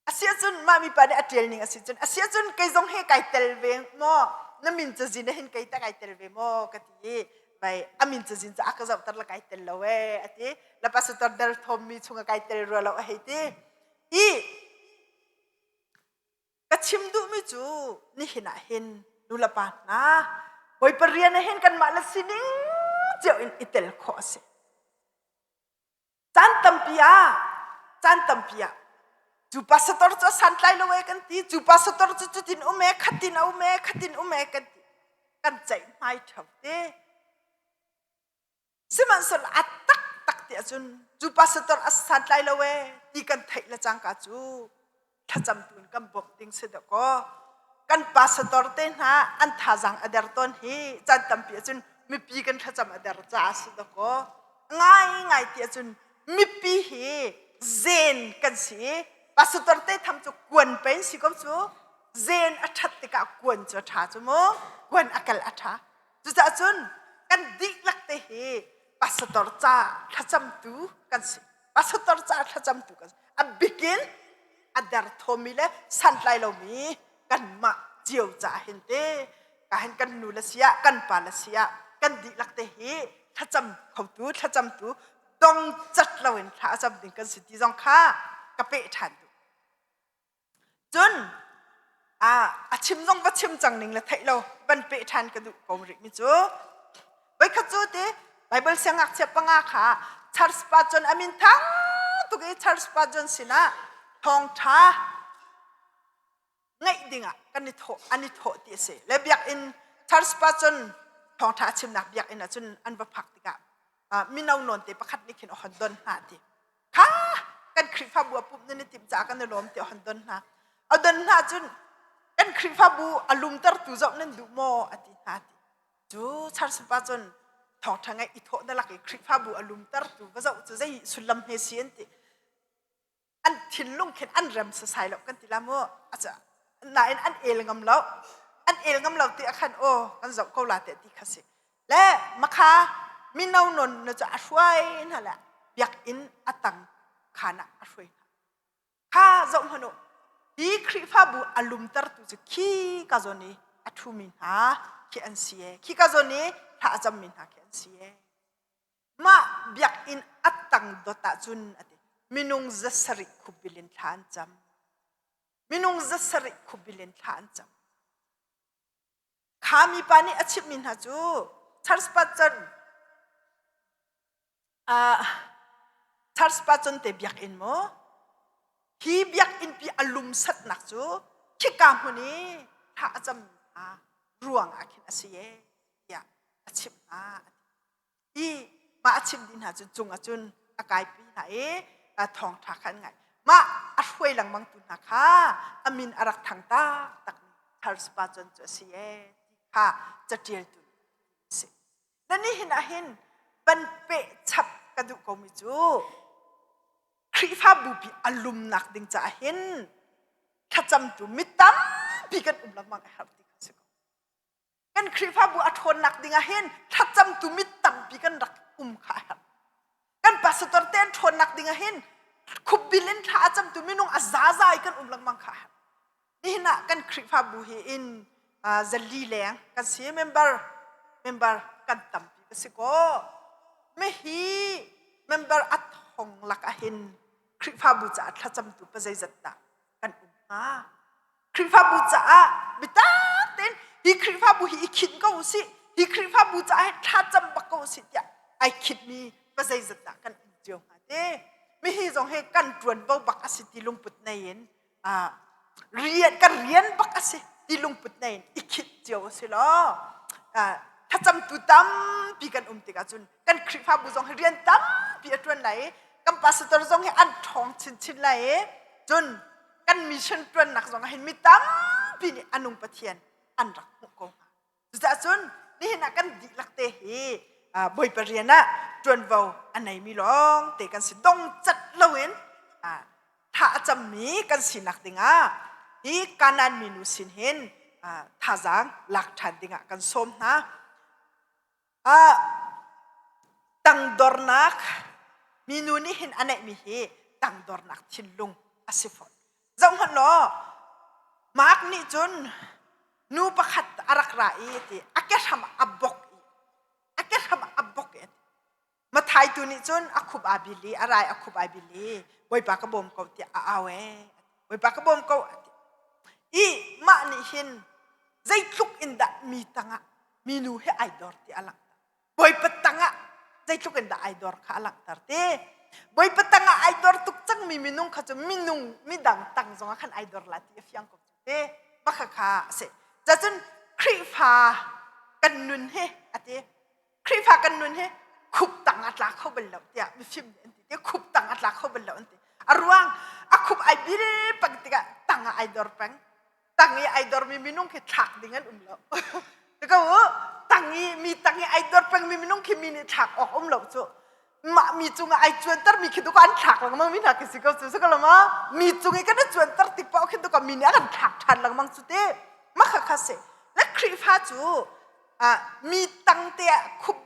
A: Asiahcun mah mipa nih a ṭial ning a si cun asiahcun kei zong hi kai tel ve maw na min cazin ah hin kei tah kai tel ve maw ka ti i vai a min cazin cu a ka zohter la kai tel lo ee a ti la pastor derthawmmi chungah kai tel rua lo a hei ti i ka chim duhmi cu nihin ah hin nulepa hna Bawipa rian ah hin kanmah le sining cio in i tel khawh a si. Caan tampi ah, caan tampi ah cu pastor cu a santlai lo ee kan ti, cu pastor cu cutin um ee, khatin a um ee, khatin um ee kan ti. Kan ceih hmai ṭheo te. Sihmanhsehlaw a taktak ti ahcun cu pastor a santlai lo ee ti kan theih le cangka cu thlacamtu in kan bawmh ding si dawkaw kan pastor te hna an thazaang a der tawn hi caan tampi ahcun mipi kan thlacam a der caah si dawkaw ngaingai ti ahcun mipi hi zen kan si i pastor te tham cu kuan pen si ko cu zen a ṭhat tikah kuan cu a ṭha cu mu kuan a kal a ṭha Cucaah cun kan dihlak te hi pastor ca thlacamtu kan si. Pastor ca thlacamtu kan si. A bikin a derthawmi le santlai lomi kanmah cio ca hin te ka hin kan nu le si ah kan pa le si ah kan dihlak te hi thlacam khotu thlacamtu dong cat loin thla a cam ding kan si ti zong kha ka peh ṭhan duh. Cun a chim zong va chim cang ning le theih lo van peh ṭhan ka duh ko rih mi cu voikhat cu ti Bible siangngakchia panga kha Charles Spurgeon a min thang tuk i Charles Spurgeon sinah thawngṭha ngaih dingah kan i thawh an i thawh ti a si le biakinn Charles Spurgeon thawngṭha a chimnak biakinn ah cun an va phak tikah mino nawn te pakhat nih khin a hon don hna ti Kha kan Khrihfabu a pumh nan i timh caah kan i lawm tiah a hon don hna. A don hna cun kan Khrihfabu a lumtertu zoh nan duh maw a ti hna ti. Cu Charles pa cun thawngṭha ngaih i thawh na lak i Khrihfabu a lumtertu va zoh cu zei sullam hme si an ti. An thinlung khin an rem sasai lo kan ti la mu. Nain an el ngam lo. An el ngam lo ti ah khan aw kan zoh ko la te ti kha si. Le makha mino non na cu a hruai hna le biakinn a tang. khaan ah a hruai hna. Kha zoh hmanh u, hi Khrihfabu a lumtertu cu khi ka zawn i a ṭhumi hna khi an si ee. Khi ka zawn i thla a cammi hna khi an si ee. Mah biakinn a tang dot ahcun a ti minung 700 khupbil in thla an cam. Minung 700 khupbil in thla an cam. Kha mipa nih a chimhmi hna cu Charles Spurgeon Charles Spurgeon te biakinn maw hi biakinn pi a lumsatnak cu khika hmun i thla a cammi hna ruang ah khin a si ee tiah a chimh hna. I mah a chimh dih hna cu cung ah cun a kaipi hna i thawngṭha kha an ngaih. Mah a hruai lengmang tu hna kha a min a rak thang taktakmi Charles Spurgeon cu a si ee ti kha caṭialtu a si. Na nihin ah hin van peh chap ka duh komi cu Khrihfabu pi a lumnak ding caah hin thlacamtu mi tampi kan um lengmang a herh ti kha si ko. Kan Khrihfabu a ṭhawnnak ding ah hin thlacamtu mi tampi kan rak um kha a herh. Kan pastor te an ṭhawnnak ding ah hin khupbil in thla a camtu minung a zaza i kan um lengmang kha a herh. Nihin ah kan Khrihfabu hi in 400 leng kan si member member kan tampi ka si ko. Mihi member a thong lak ah hin Khrihfabu caah thlacamtu pa zeizat dah kan um hnga? Khrihfabu caah bitak tein hi Khrihfabu hi i khinh ko usih, hi Khrihfabu caah hi thlacam bak ko usih tiah ai khinhmi pa zeizat dah kan um cio hnga te. Mihi zong hi kan ṭuanvo bak a si ti lungput nei in rian kan rian bak a si ti lungput nei in i khinh cio a si law thlacamtu tampi kan um tikah cun kan Khrihfabu zong hi rian tampi a ṭuan lai i kan pastor zong hi an ṭhawng chinchin lai i cun kan mission ṭuannak zong ah hin mi tampi nih a nung Pathian an rak hmuh ko hnga. Cucaah cun nihin ah kan dihlak te hi Bawipa rian ah ṭuanvo a neimi lawng te kan si dong cat loin tha a cammi kan sinak dingah hi Kanaan minu sin hin thazaang lak ṭhan dingah kan sawm hna. Tangdornak minu nih hin a neihmi hi tangdornak thinlung a si fawn. Zohhmanh law Mark nih cun nu pakhat a rak ra i ti a kehram a bok i a kehram a bok i Mathai tu nih cun a khup aa bil i a rai a khup ai bil i Bawipa ka bawm ko tiah a au ee Bawipa ka bawm ko a ti i mah nih hin zeitluk in dah mi tangah minu he ai dor ti a langhter Bawipa tangah zeitluk in dah ai dor kha a langhter ti Bawipa tangah ai dor tuk cangmi minung kha cu minung midang tang zongah khan ai dor la ti a fiang ko te maka kha a si cacun Khrihfa kan nun hi a ti Khrihfa kan nun hi khup tang a tla kho bal lo tiah mifim nih an ti ti khup tang a tla kho bal lo an ti a ruang a khup ai bil peng tikah tang ah ai dor peng tang i ai dormi minung khi thlak ding an um lo ko tang i mi tang i ai dor pengmi minung khi mi nih thlak awk um lo cu mah mi cungah ai cuanter mi khi tu an thlak lengmang mi hna khi si ko cu si ko lo ma mi cung i kan i cuanter tik paoh khi tu mi nih a kan thlak ṭhan lengmang cu te ma kha kha si le Khrihfa cu mi tang te ah khup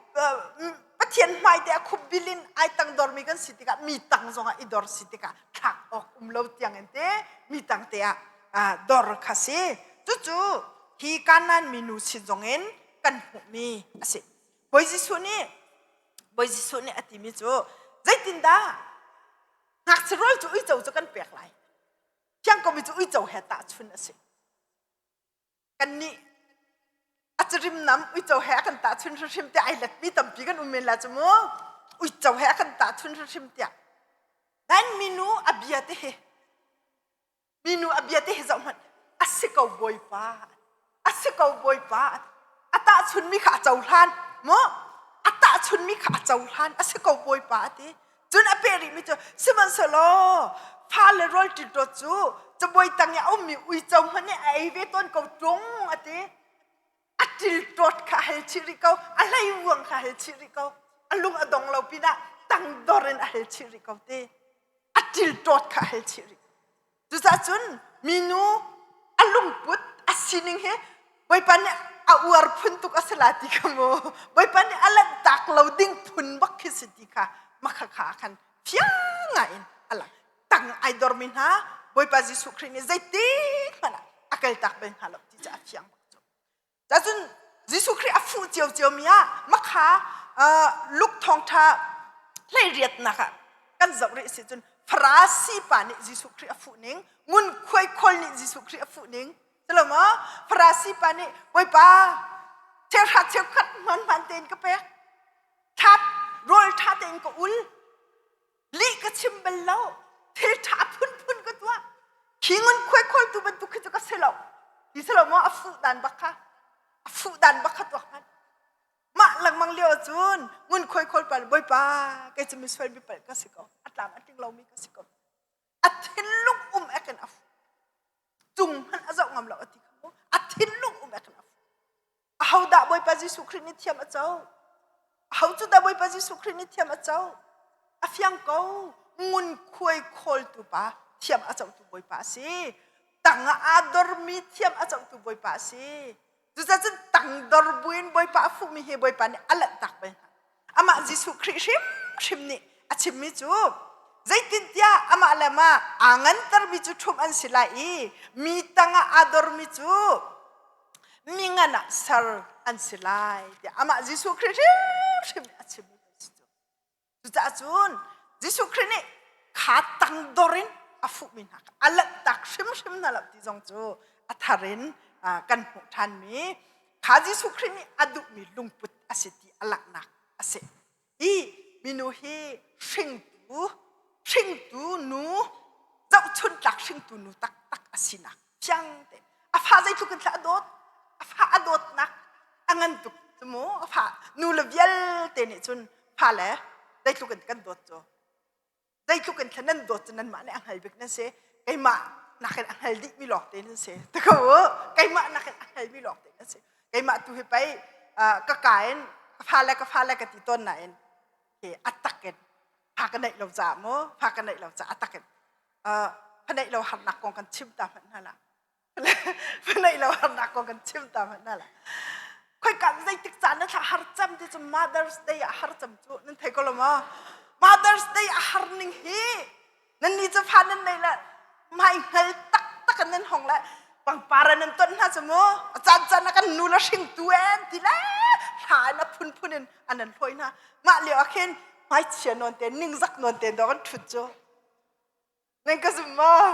A: Pathian hmai te ah khup bil in ai tang dormi kan si tikah mi tang zongah i dor si tikah thlak awk um lo tiang in te mi tang te ah dor kha si cucu hi Kanaan minu sin zongin kan hmuhmi a si Bawi Jesuh nih Bawi Jesuh nih a timi cu zeitindah ngakchia rawl cu uico cu kan pek lai thiang komi cu uico he tahchun a si kannih a carim nam uico he a kan tahchun hrimhrim tiah ai letmi tampi kan um men la cu mu uico he a kan tahchun hrimhrim tiah nan minu a bia te hi minu a bia te hi zoh hmanh a si ko bawipa a si ko bawipa a tahchunmi kha a cohlan mu a tahchunmi kha a cohlan a si ko bawipa a ti Cun a peh rihmi cu sihmanhsehlaw fale rawl ṭiṭawt cu cabuai tang i a ummi uico hmanh nih a ei ve tawn ko ṭung a ti. A ṭilṭawt kha a hal chih rih ko, a hleivuang kha a hal chih rih ko, a lung a dong lo pinah tangdor in a hal chih rih ko ti. A ṭilṭawt kha a hal chih rih. Cucaah cun minu a lungput a sining hi Bawipa nih a uar phun tuk a si la ti kha mu Bawipa nih a lanhtak lo ding phun bak khi si ti kha makha kha khan fiang in a A lang. Tang ai dormi hna Bawipa Jesuh Khrih nih zeitik hmanh ah a kaltak bal hna lo ti cu a fiang bak cu. Cun Jesuh Khrih a fuh ciocio mi ah makha Luke thawngṭha hleiriatnak ah kan zoh rih si cun Farasi pa nih Jesuh Khrih a fuh ning, ngunkhuai khawl nih Jesuh Khrih a fuh ning, Silo maw? Farasi pa nih Bawipa cheuhra cheukhat hmanhman tein ka pek. Thap rawl ṭha tein ka ul. Lih ka chim bal lo. Thil ṭha phunphun ka tuah. Khi ngun khuai khawltu bantuk khi cu ka si lo. Ti si lo maw? A fuh dan bak kha. A fuh dan bak kha tuak hmanh. Mah lengmang lio cun ngun khuai khawl pa Bawipa kei cu misual mi palh ka si ko. A tlam a tling lomi ka si ko. A thinlung um ekin a fuh. Cung hmanh a zoh ngam lo a ti kha mu. A thinlung um ekin a fuh. Ahodah Bawipa Jesuh Khrih nih thiam a co? Aho cu dah Bawipa Jesuh Khrih nih thiam a co? A fiang ko. Ngunkhuai khawltu pa thiam a cotu Bawipa a si. Tang ah aa dormi thiam a cotu Bawipa a si. Cucaah cun tangdor buin Bawipa a fuhmi hi Bawipa nih a lanhtak bal hna. Amah Jesuh Khrih hrimhrim nih a chimmi cu zeitintiah amah le amah aa ngantermi cu ṭhumh an si lai i mi tangah aa dormi cu mi ngan ah ser an si lai tiah amah Jesuh Khrih hrimhrim nih a chimmi a si cu. Cucaah cun Jesuh Khrih nih kha tangdor in a fuhmi hna kha a lanhtak hrimhrim hna lo ti zong cu a thar in kan hmuh ṭhanmi kha Jesuh Khrih nih a duhmi lungput a si ti a langhnak a si. Hi minu hi hringtu hringtu nu zohchuntlak hringtu nu taktak a sinak fiang te a fa zeitluk in thla a dawt a fa a dawtnak a ngan tuk cu mu a fa nu le vialte nih cun fa le zeitluk in kan dawt cu zeitluk in thla nan dawt cu nanmah nih a hngal bik nan si keimah nakin a hngal dih mi lawng te nan si ti ko u keimah nakin a hngal mi lawng te nan si keimah tu hi pei ka ka in ka fa le ka fa le ka ti tawn nain hi a tak in fa ka neih lo caah mu fa ka neih lo caah a tak in fa neih lo harnak kong kan chim ta hmanh hna la fa neih lo harnak kong kan chim ta hmanh hna la khoika zeitik caan na thla har cam ti cu Mother's Day ah har cam cu nan thei ko lo maw Mother's Day a har ning hi nan ni cu fa nan nei le mai hngal tak tak in nan hong le pangpar nan ton hna cu mu a caan caan ah kan nu le hringtu en ti le hla in a phunphun in an an hlawi hna mah lio ah khin hmaichia nawn te ningzak nawn te dawh kan ṭhut cu Nan ka zum maw?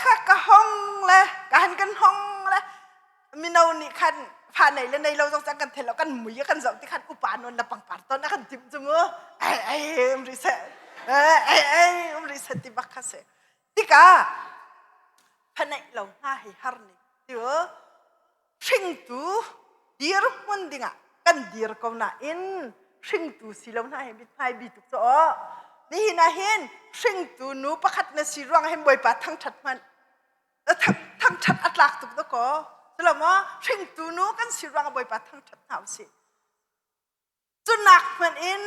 A: Kha ka hong le ka han kan hong le mino nih khan fa nei le nei lo zong cang kan thei lo kan mui kan zoh ti khan upa non le pangpar ton a kan timh cu mu ai ai um rih seh ai ai um rih seh ti bak kha si tikah fa neih lo hna hi har ning ti hringtu dirhmun dingah kan dir ko nain hringtu si lo hna hi mithmai bi tuk cu aw nihin ah hin hringtu nu pakhat na si ruang hin bawipa thangṭhat hmanh thangṭhat a tlak tuk dakaw culo maw hringtu nu kan si ruang ah bawipa thangṭhat hna usih Cu nak hmanh in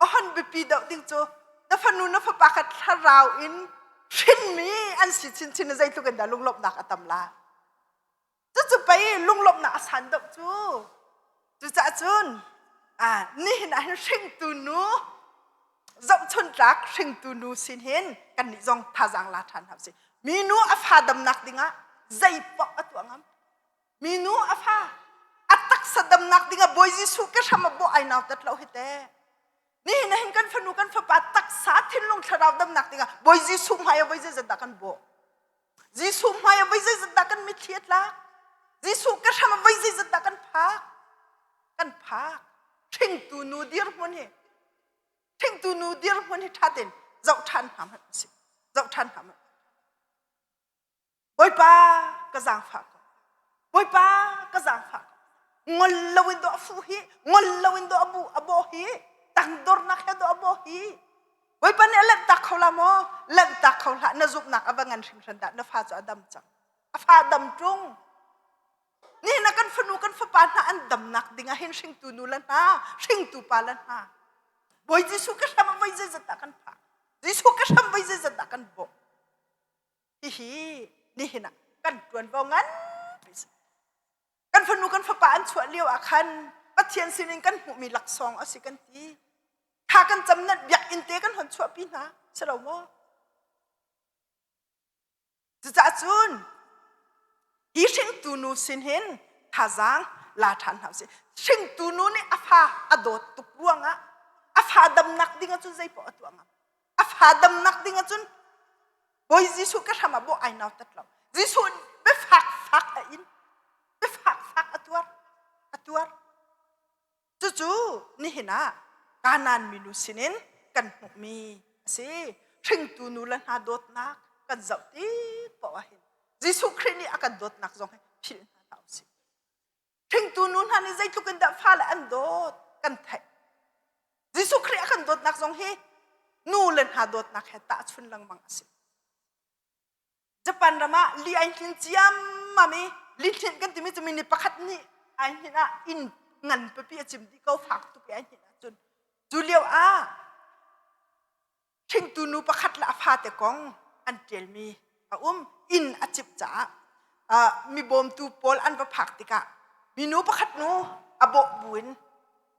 A: a hon biapi deuh ding cu na fanu na fapa kha thlarau in hrinmi an si chinchin in zeitluk in dah lunglawmhnak a tam la. Cucu pei lunglawmhnak a san deuh cu. Cucaah cun nihin ah hin hringtu nu zohchuntlak hringtu nu sin hin kannih zong thazaang la ṭhan hna usih. Minu a fa damnak dingah zei paoh a tuah ngam. Minu a fa a taksa damnak dingah Bawi Jesuh ke hram a bawh ai nautat lo hi te. Nihin ah hin kan fanu kan fapa taksa thinlung thlarau damnak dingah Bawi Jesuh hmai ah voi zeizat dah kan bawh. Jesuh hmai ah voi zeizat dah kan mitthli a tlak. Jesuh ke hram ah voi zeizat dah kan phak. Kan phak. Hringtu nu dirhmun hi hringtu nu dirhmun hi ṭha tein zoh ṭhan hna hmanh usih. Zoh ṭhan hna hmanh. Bawipa ka zaangfah ko. Bawipa ka zaangfah ko. Ngol loin dawh a fuh hi, ngol loin dawh a bu a bawh hi, tangdornak he dawh a bawh hi. Bawipa nih a lanhtak kho la maw? Lanhtak kho hlah. Na zumhnak a va ngan hringhran dah. Na fa cu a dam cang. A fa dam ṭung. Nihin ah kan fanu kan fapa hna an damnak ding ah hin hringtu nu le hna, hringtu pa le hna. Bawi Jesuh ka hram ah voi zeizat dah kan phak? Jesuh ka hram voi zeizat dah kan bawh? Hihi nihin ah kan ṭuanvo nganpi si. Kan fanu kan fapa an chuah lio ah khan Pathian sinin kan hmuhmi laksawng a si kan ti. Thla kan cam nan biakinn te kan hon chuahpi hna. Si lo maw? Cucaah cun hi hringtu nu sin hin thazaang la ṭhan hna usih. Hringtu nu nih a fa a dawt tuk ruangah a fa damnak ding ahcun zeipaoh a tuah ngam. A fa damnak ding ahcun Bawi Jesuh ka hram ah bawh ai nautat lo. Jesuh biafak fak a in. Biafak fak a tuar. A tuar. Cucu nihin ah Kanaan minu sinin kan hmuhmi a si. Hringtu nu le hna dawtnak kan zoh tik paoh ah hin Jesuh Khrih nih a kan dawtnak zong hi philh hna hlah usih. Hringtu nu hna nih zeitluk in dah fale an dawt kan theih. Jesuh Khrih a kan dawtnak zong hi nu le hna dawtnak he tahchun lengmang a si. Japan ram ah li ai hnin ciammam i li hlinh kan timi cu mi nih pakhat nih ai hninh ah inn ngan pipi a cim dih ko fak tuk i ai hninh ahcun cu lio ah hringtu nu pakhat le a fate kong an ṭialmi a um. Inn a cimh caah mi bawmtu pawl an va phak tikah minu pakhat nu a bawh buin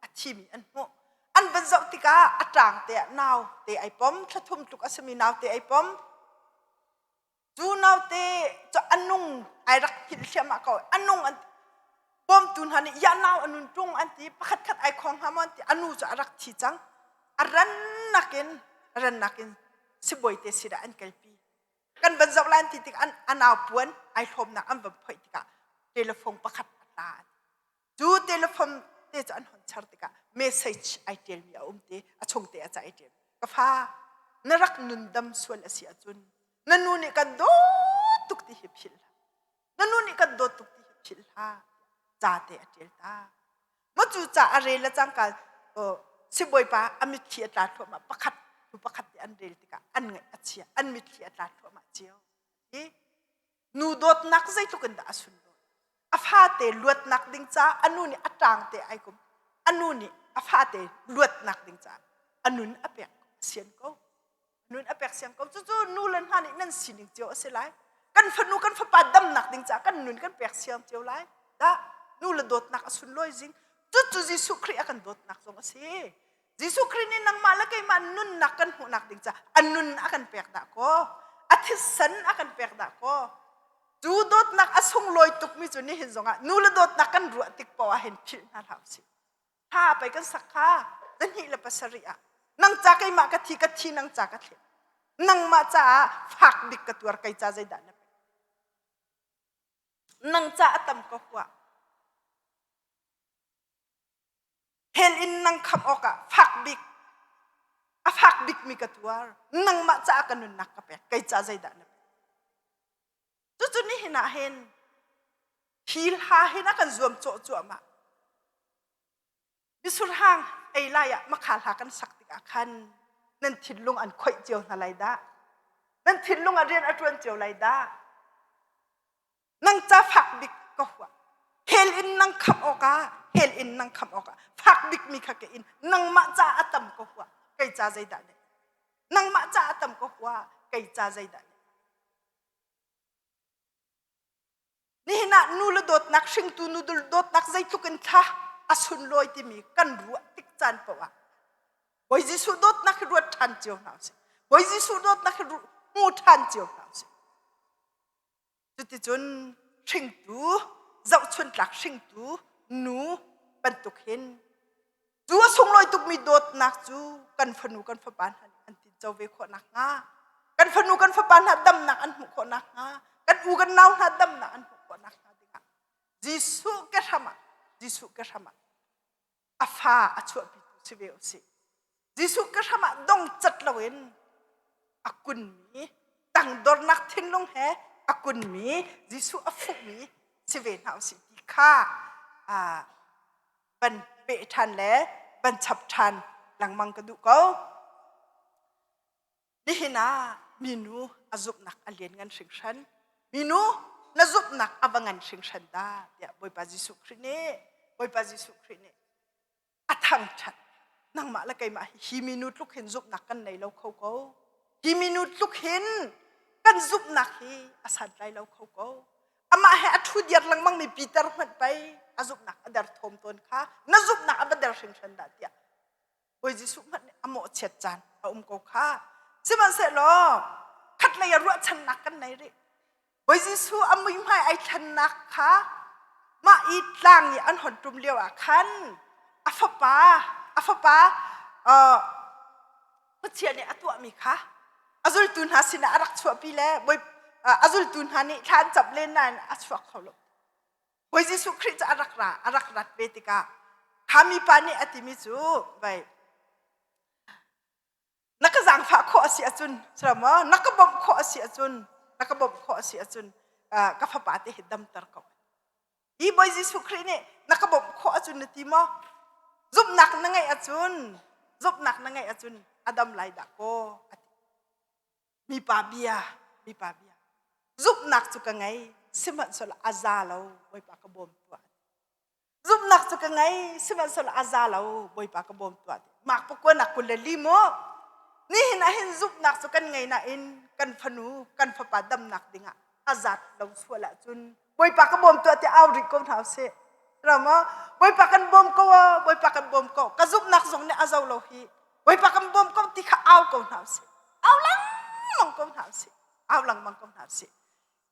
A: a thimi an hmuh. An van zoh tikah a ṭang te ah nau te ai pom, thla thum tluk a simi nau te ai pom. Cu naute cu a nung ai rak hngilh hliahmah ko. A nung an bawmtu hna nih ya nau a nun ṭung an ti, pakhat khat ai khong hnga maw an ti. A nu cu a rak thi cang. A rannak in rannak in sibawi te sinah an kalpi. Kan van zoh lai an ti tikah an a nau puan ai hlawmnak an van phoih tikah telephone pakhat a tla. Cu telephone te cu an hon char tikah message ai ṭialmi a um te, a chung te a ca ai ṭial. Ka fa, na rak nundam sual a si ahcun na nu nih kan dawt tuk ti hi philh hlah. Na nu nih kan dawt tuk ti hi philh hlah. Ca te a ṭial ta. Ma cu ca a rel le cangka sibawipa a mitthli a tla thluahmah pakhat hnu pakhat te an rel tikah an ngaih a chia, an mitthli a tla thluahmah cio. Hi nu dawtnak zeitluk in dah a sunlawi. A fate luatnak ding caah a nu nih a ṭang te ai kum. A nu nih a fate luatnak ding caah a nun a pek sian ko. A nun a pek siang ko. Cucu nu le hna nih nan sining cio a si lai. Kan fanu kan fapa damnak ding caah kan nun kan pek siang cio lai. Dah nu le dawtnak a sunlawi zing. Cucu Jesuh Khrih a kan dawtnak zong a si. Jesuh Khrih nih nangmah le keimah nunnak kan hmuhnak ding caah a nun a kan pek dah kaw, a thisen a kan pek dah kaw, cu dawtnak a sunglawi tukmi cu nihin zongah nu le dawtnak kan ruah tik paoh ah hin philh hna hlah usih. Thla pei kan sak kha 27 ah nang ca keimah ka thi ka thi nang ca ka thlet nangmah caah fak bik ka tuar kei ca zeidah na pek nang ca a tam ka huah Hell in nang khamh awkah fak bik a fak bikmi ka tuar. Nangmah caah ka nunnak ka pek. Kei ca zeidah na pek? Cucu nihin ah hin hi hla hin a kan zuam cawh cuahmah. Misurhang ei lai ah makha hla kan sak tikah khan nan thinlung an khoih cio hna lai dah. Nan thinlung ah rian a ṭuan cio lai dah. Nang ca fak bik ka huah. Hell in nang khamh awkah, hell in nang khamh awkah fak bikmi kha ka in nangmah ca a tam ka huah. Kei ca zeidah ne? Nangmah ca a tam ka huah. Kei ca zeidah ne? Nihin ah nu le dawtnak, hringtu nu dawtnak zeitluk in thla a sunlawi timi kan ruah tik caan paoh ah Bawi Jesuh dawtnak hi ruat ṭhan cio hna usih. Bawi Jesuh dawtnak hi hmu ṭhan cio hna usih. Cuticun hringtu, zohchuntlak hringtu nu bantuk hin cu a sunglawi tukmi dawtnak cu kan fanu kan fapa hna nih an tinco ve khawh nakhnga kan fanu kan fapa hna damnak an hmuh khawh nakhnga kan u kan nau hna damnak an hmuh khawh nakhnga dingah Jesuh ke hram ah Jesuh ke hram ah a fa a chuahpitu si ve usih. Jesuh ka hram ah dong cat loin a kunmi tangdornak thinlung he a kunmi Jesuh a fuhmi si ve hna usih ti kha van peh ṭhan le van chap ṭhan lengmang ka duh ko. Nihin ah minu a zumhnak a lian ngan hringhran. Minu na zumhnak a va ngan hringhran dah tiah Bawipa Jesuh Khrih nih Bawipa Jesuh Khrih nih a thangṭhat. Nangmah le keimah hi hi minu tluk hin zumhnak kan nei lo kho ko. Hi minu tluk hin kan zumhnak hi a santlai lo kho ko. Amah he a ṭhu diar lengmang mi Peter hmanh pei a zumhnak a der thawm tawn kha na zumhnak a va der hringhran dah tiah Bawi Jesuh hmanh nih a mawhchiat caan a um ko kha. Sihmanhsehlaw khatlei ah ruahchannak kan nei rih. Bawi Jesuh a muihmai ai thlennak kha mah i tlang i an hon ṭum lio ah khan a fapa a fapa Pathian nih a tuahmi kha a zultu hna sinah a rak chuahpi le bawi a zultu hna nih thla an camh len nain a chuak kho lo. Bawi Jesuh Khrih cu a rak ra a rak rat ve tikah kha mipa nih a timi cu vai na ka zaangfah khawh a si ahcun maw na ka bawmh khawh a si ahcun na ka bawmh khawh a si ahcun ka fapa te hi damter ko. Hi Bawi Jesuh Khrih nih na ka bawmh khawh ahcun na ti maw? Zumhnak na ngeih ahcun zumhnak na ngeih ahcun a dam lai dah kaw a ti. Mipa bia, mipa bia. Zumhnak cu ka ngei, sihmanhsehlaw a za lo, Bawipa ka bawm tuah. Zumhnak cu ka ngei, sihmanhsehlaw a za lo, Bawipa ka bawm tuah. Mark pakua nak 22 mu. Nihin ah hin zumhnak cu kan ngei nain kan fanu, kan fapa damnak dingah a zat lo sual ahcun Bawipa ka bawm tuah tiah au rih ko hna usih. Rama Bawipa kan bawm ko Bawipa kan bawm ko ka zumhnak zong nih a zo lo hi Bawipa kan bawm ko ti kha au ko hna usih. Au lengmang ko hna usih. Au lengmang ko hna usih.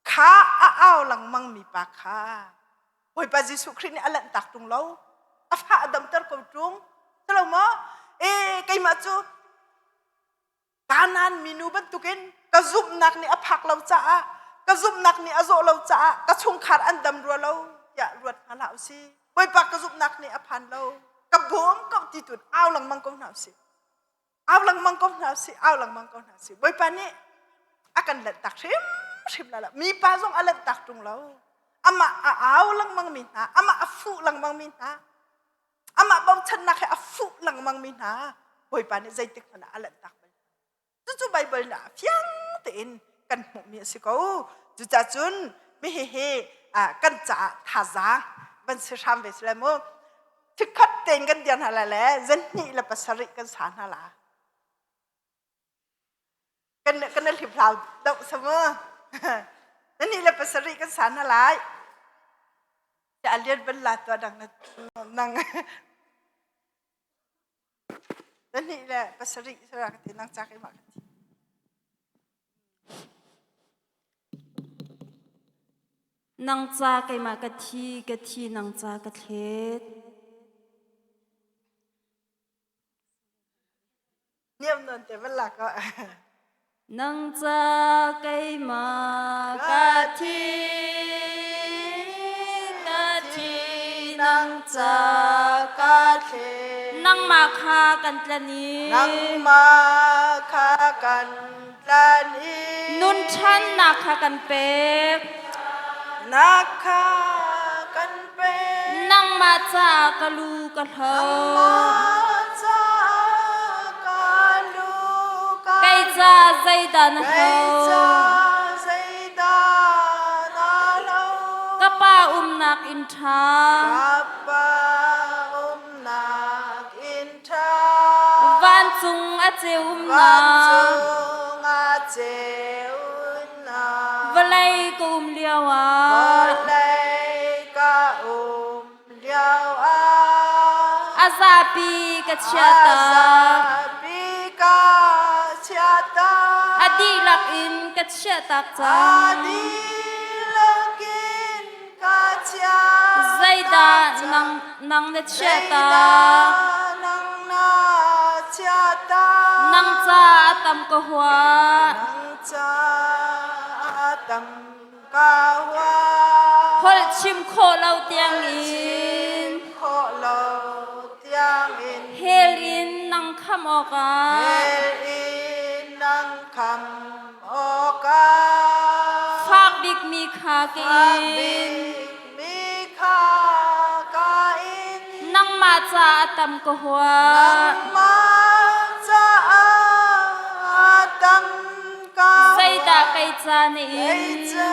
A: Kha a au lengmang mi pa kha Bawipa Jesuh Khrih nih a lanhtak ṭung lo. A fa a damter ko ṭung. Silo maw? E keimah cu Kanaan minu bantukin ka zumhnak nih a phak lo caah ka zumhnak nih a zawh lo caah ka chungkhar an dam rua lo tiah ruat hna hlah usih. Bawipa ka zumhnak nih a phan lo. Ka bawm ko ti tun au lengmang ko hna usih. Au lengmang ko hna usih. Au lengmang ko hna usih. Bawipa nih a kan lanhtak hrimhrim la lo. Mipa zong a lanhtak ṭung lo. Amah a au lengmang mi hna, amah a fuh lengmang mi hna, amah bochannak he a fuh lengmang mi hna Bawipa nih zeitik hmanh ah a lanhtak bal. Cucu Baibal nih fiang tein kan hmuhmi a si ko. Cucaah cun mi hihi kan caah thazaang van si hram ve si lai mu. Chikkhat tein kan dir hna lai le zan hnih le pasarih kan sa hna la. Kan kan hlip hlau doh samu. Zan hnih le pasarih kan sa hna lai. A lian ban la tua dang na nang. Zan hnih le pasarih sara ka ti nang cak i ma ka ti.
B: Nang ca keimah ka thi, ka thi nang ca ka thlet.
A: Niam non te van lak ah.
B: Nang ca keimah ka thi, ka thi
A: nang ca ka thlet.
B: Nangmah kha kan tlan i.
A: Nangmah kha kan tlan i.
B: Nun ṭhannak kha kan pek.
A: Nak kha kan pek.
B: Nangmah caah ka lu ka hlo.
A: Nangmah caah ka lu ka
B: Kei ca zeidah na
A: Kei
B: hlo?
A: ca zeidah na hlo?
B: Ka pa umnak inn ṭha.
A: Ka pa umnak inn ṭha.
B: Vancung a ceu umnak.
A: Vancung a ceunak.
B: Vawlei ka um lio ah.
A: Vawlei ka um lio ah.
B: A zapi ka chiahtak.
A: A zapi ka chiahtak.
B: A dihlak in ka chiahtak
A: A
B: cang.
A: dihlak in ka chiahtak
B: Zeidah
A: cang.
B: nang nang na chiahtak?
A: Zeidah nang na chiahtak?
B: Nang ca a tam ka huah.
A: Nang ca a tam ka huah.
B: Holh chim khawh lo tiang in.
A: Khawh lo tiang in.
B: Hell in nang khamh awkah.
A: Hell in nang khamh awkah.
B: Fak bikmi kha ka
A: Fak
B: in.
A: bikmi kha ka in.
B: Nangmah ca a tam ka huah.
A: Nangmah caah a tam ka huah.
B: Zeidah kei ca na
A: Kei
B: in?
A: ca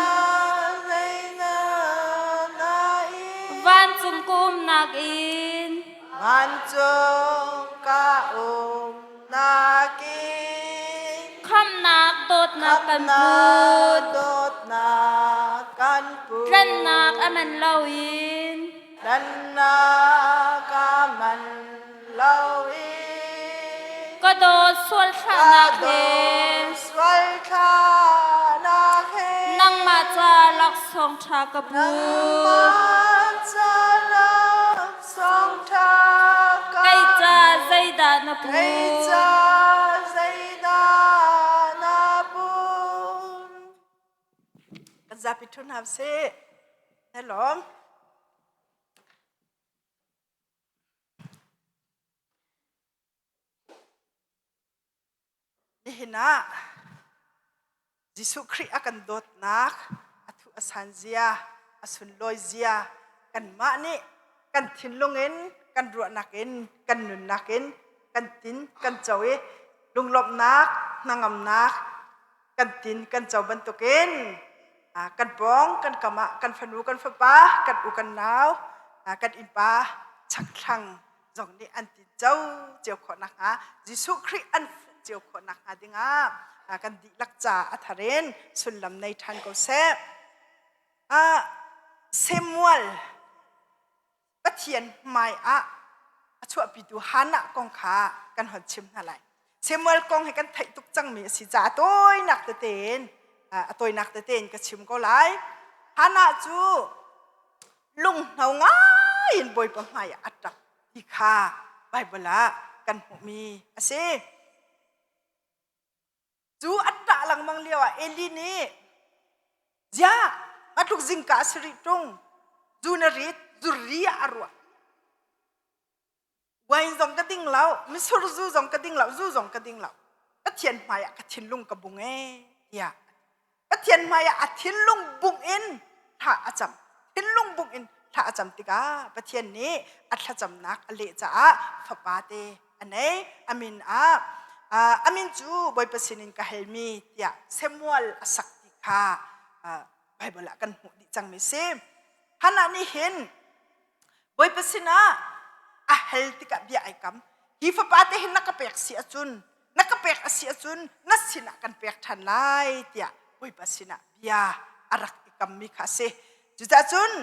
A: zeidah na in?
B: Vancung ka umnak in.
A: Vancung ka umnak in.
B: Khamhnak dawtnak kan
A: Khamhnak
B: put.
A: dawtnak kan put.
B: Tlanhnak a man loin.
A: Tlanhnak a man loin.
B: Ka dawt sual
A: Ka
B: thlahnak he. laksawng ṭha ka put?
A: Nangmah ca laksawng ṭha ka
B: Kei ca zeidah na put?
A: Kei ca zeidah na put? Kan zapi ṭhu hna sih. Hello. Nihin ah Jesuh Khrih a kan dawtnak, a thuh a san zia, a sunlawi zia kanmah nih kan thinlung in, kan ruahnak in, kan nunnak in kan tin kan co i lunglawmhnak, hnangamnak kan tin kan co bantukin kan pawng kan kam ah kan fanu kan fapa kan u kan nau kan innpa chakthlang zong nih an tin co cio khawh nakhnga Jesuh Khrih an fuh cio khawh nakhnga dingah kan dihlak ca a thar in sullam nei ṭhan ko seh. Samuel Pathian hmai ah a chuahpitu Hannah kong kha kan hon chim hna lai. Samuel kong hi kan theih tuk cangmi a si caah a tawinak tete in a tawinak tete in ka chim ko lai. Hannah cu lunghno ngai in Bawipa hmai ah a ṭap ti kha Baibal ah kan hmuhmi a si. Cu a ṭah lengmang lio ah Eli nih ziah matluk zingka a si rih ṭung zu na rit zu ri ah a ruah. Wine zong ka ding lo, mitsur zu zong ka ding lo, zu zong ka ding lo. Pathian hmai ah ka thinlung ka bung ee tiah. Pathian hmai ah a thinlung bung in thla a cam. Thinlung bung in thla a cam tikah Pathian nih a thlacamnak a leh caah fapa te a nei. A min ah a min cu Bawipa sinin ka halmi tiah Samuel a sak ti kha Bible ah kan hmuh dih cangmi si. Hannah nih hin Bawipa sinah a hal tikah bia ai kam. Hi fapa te hin na ka pek si ahcun, na ka pek a si ahcun na sinah kan pek ṭhan lai tiah Bawipa sinah bia a rak i kammi kha a si. Cucaah cun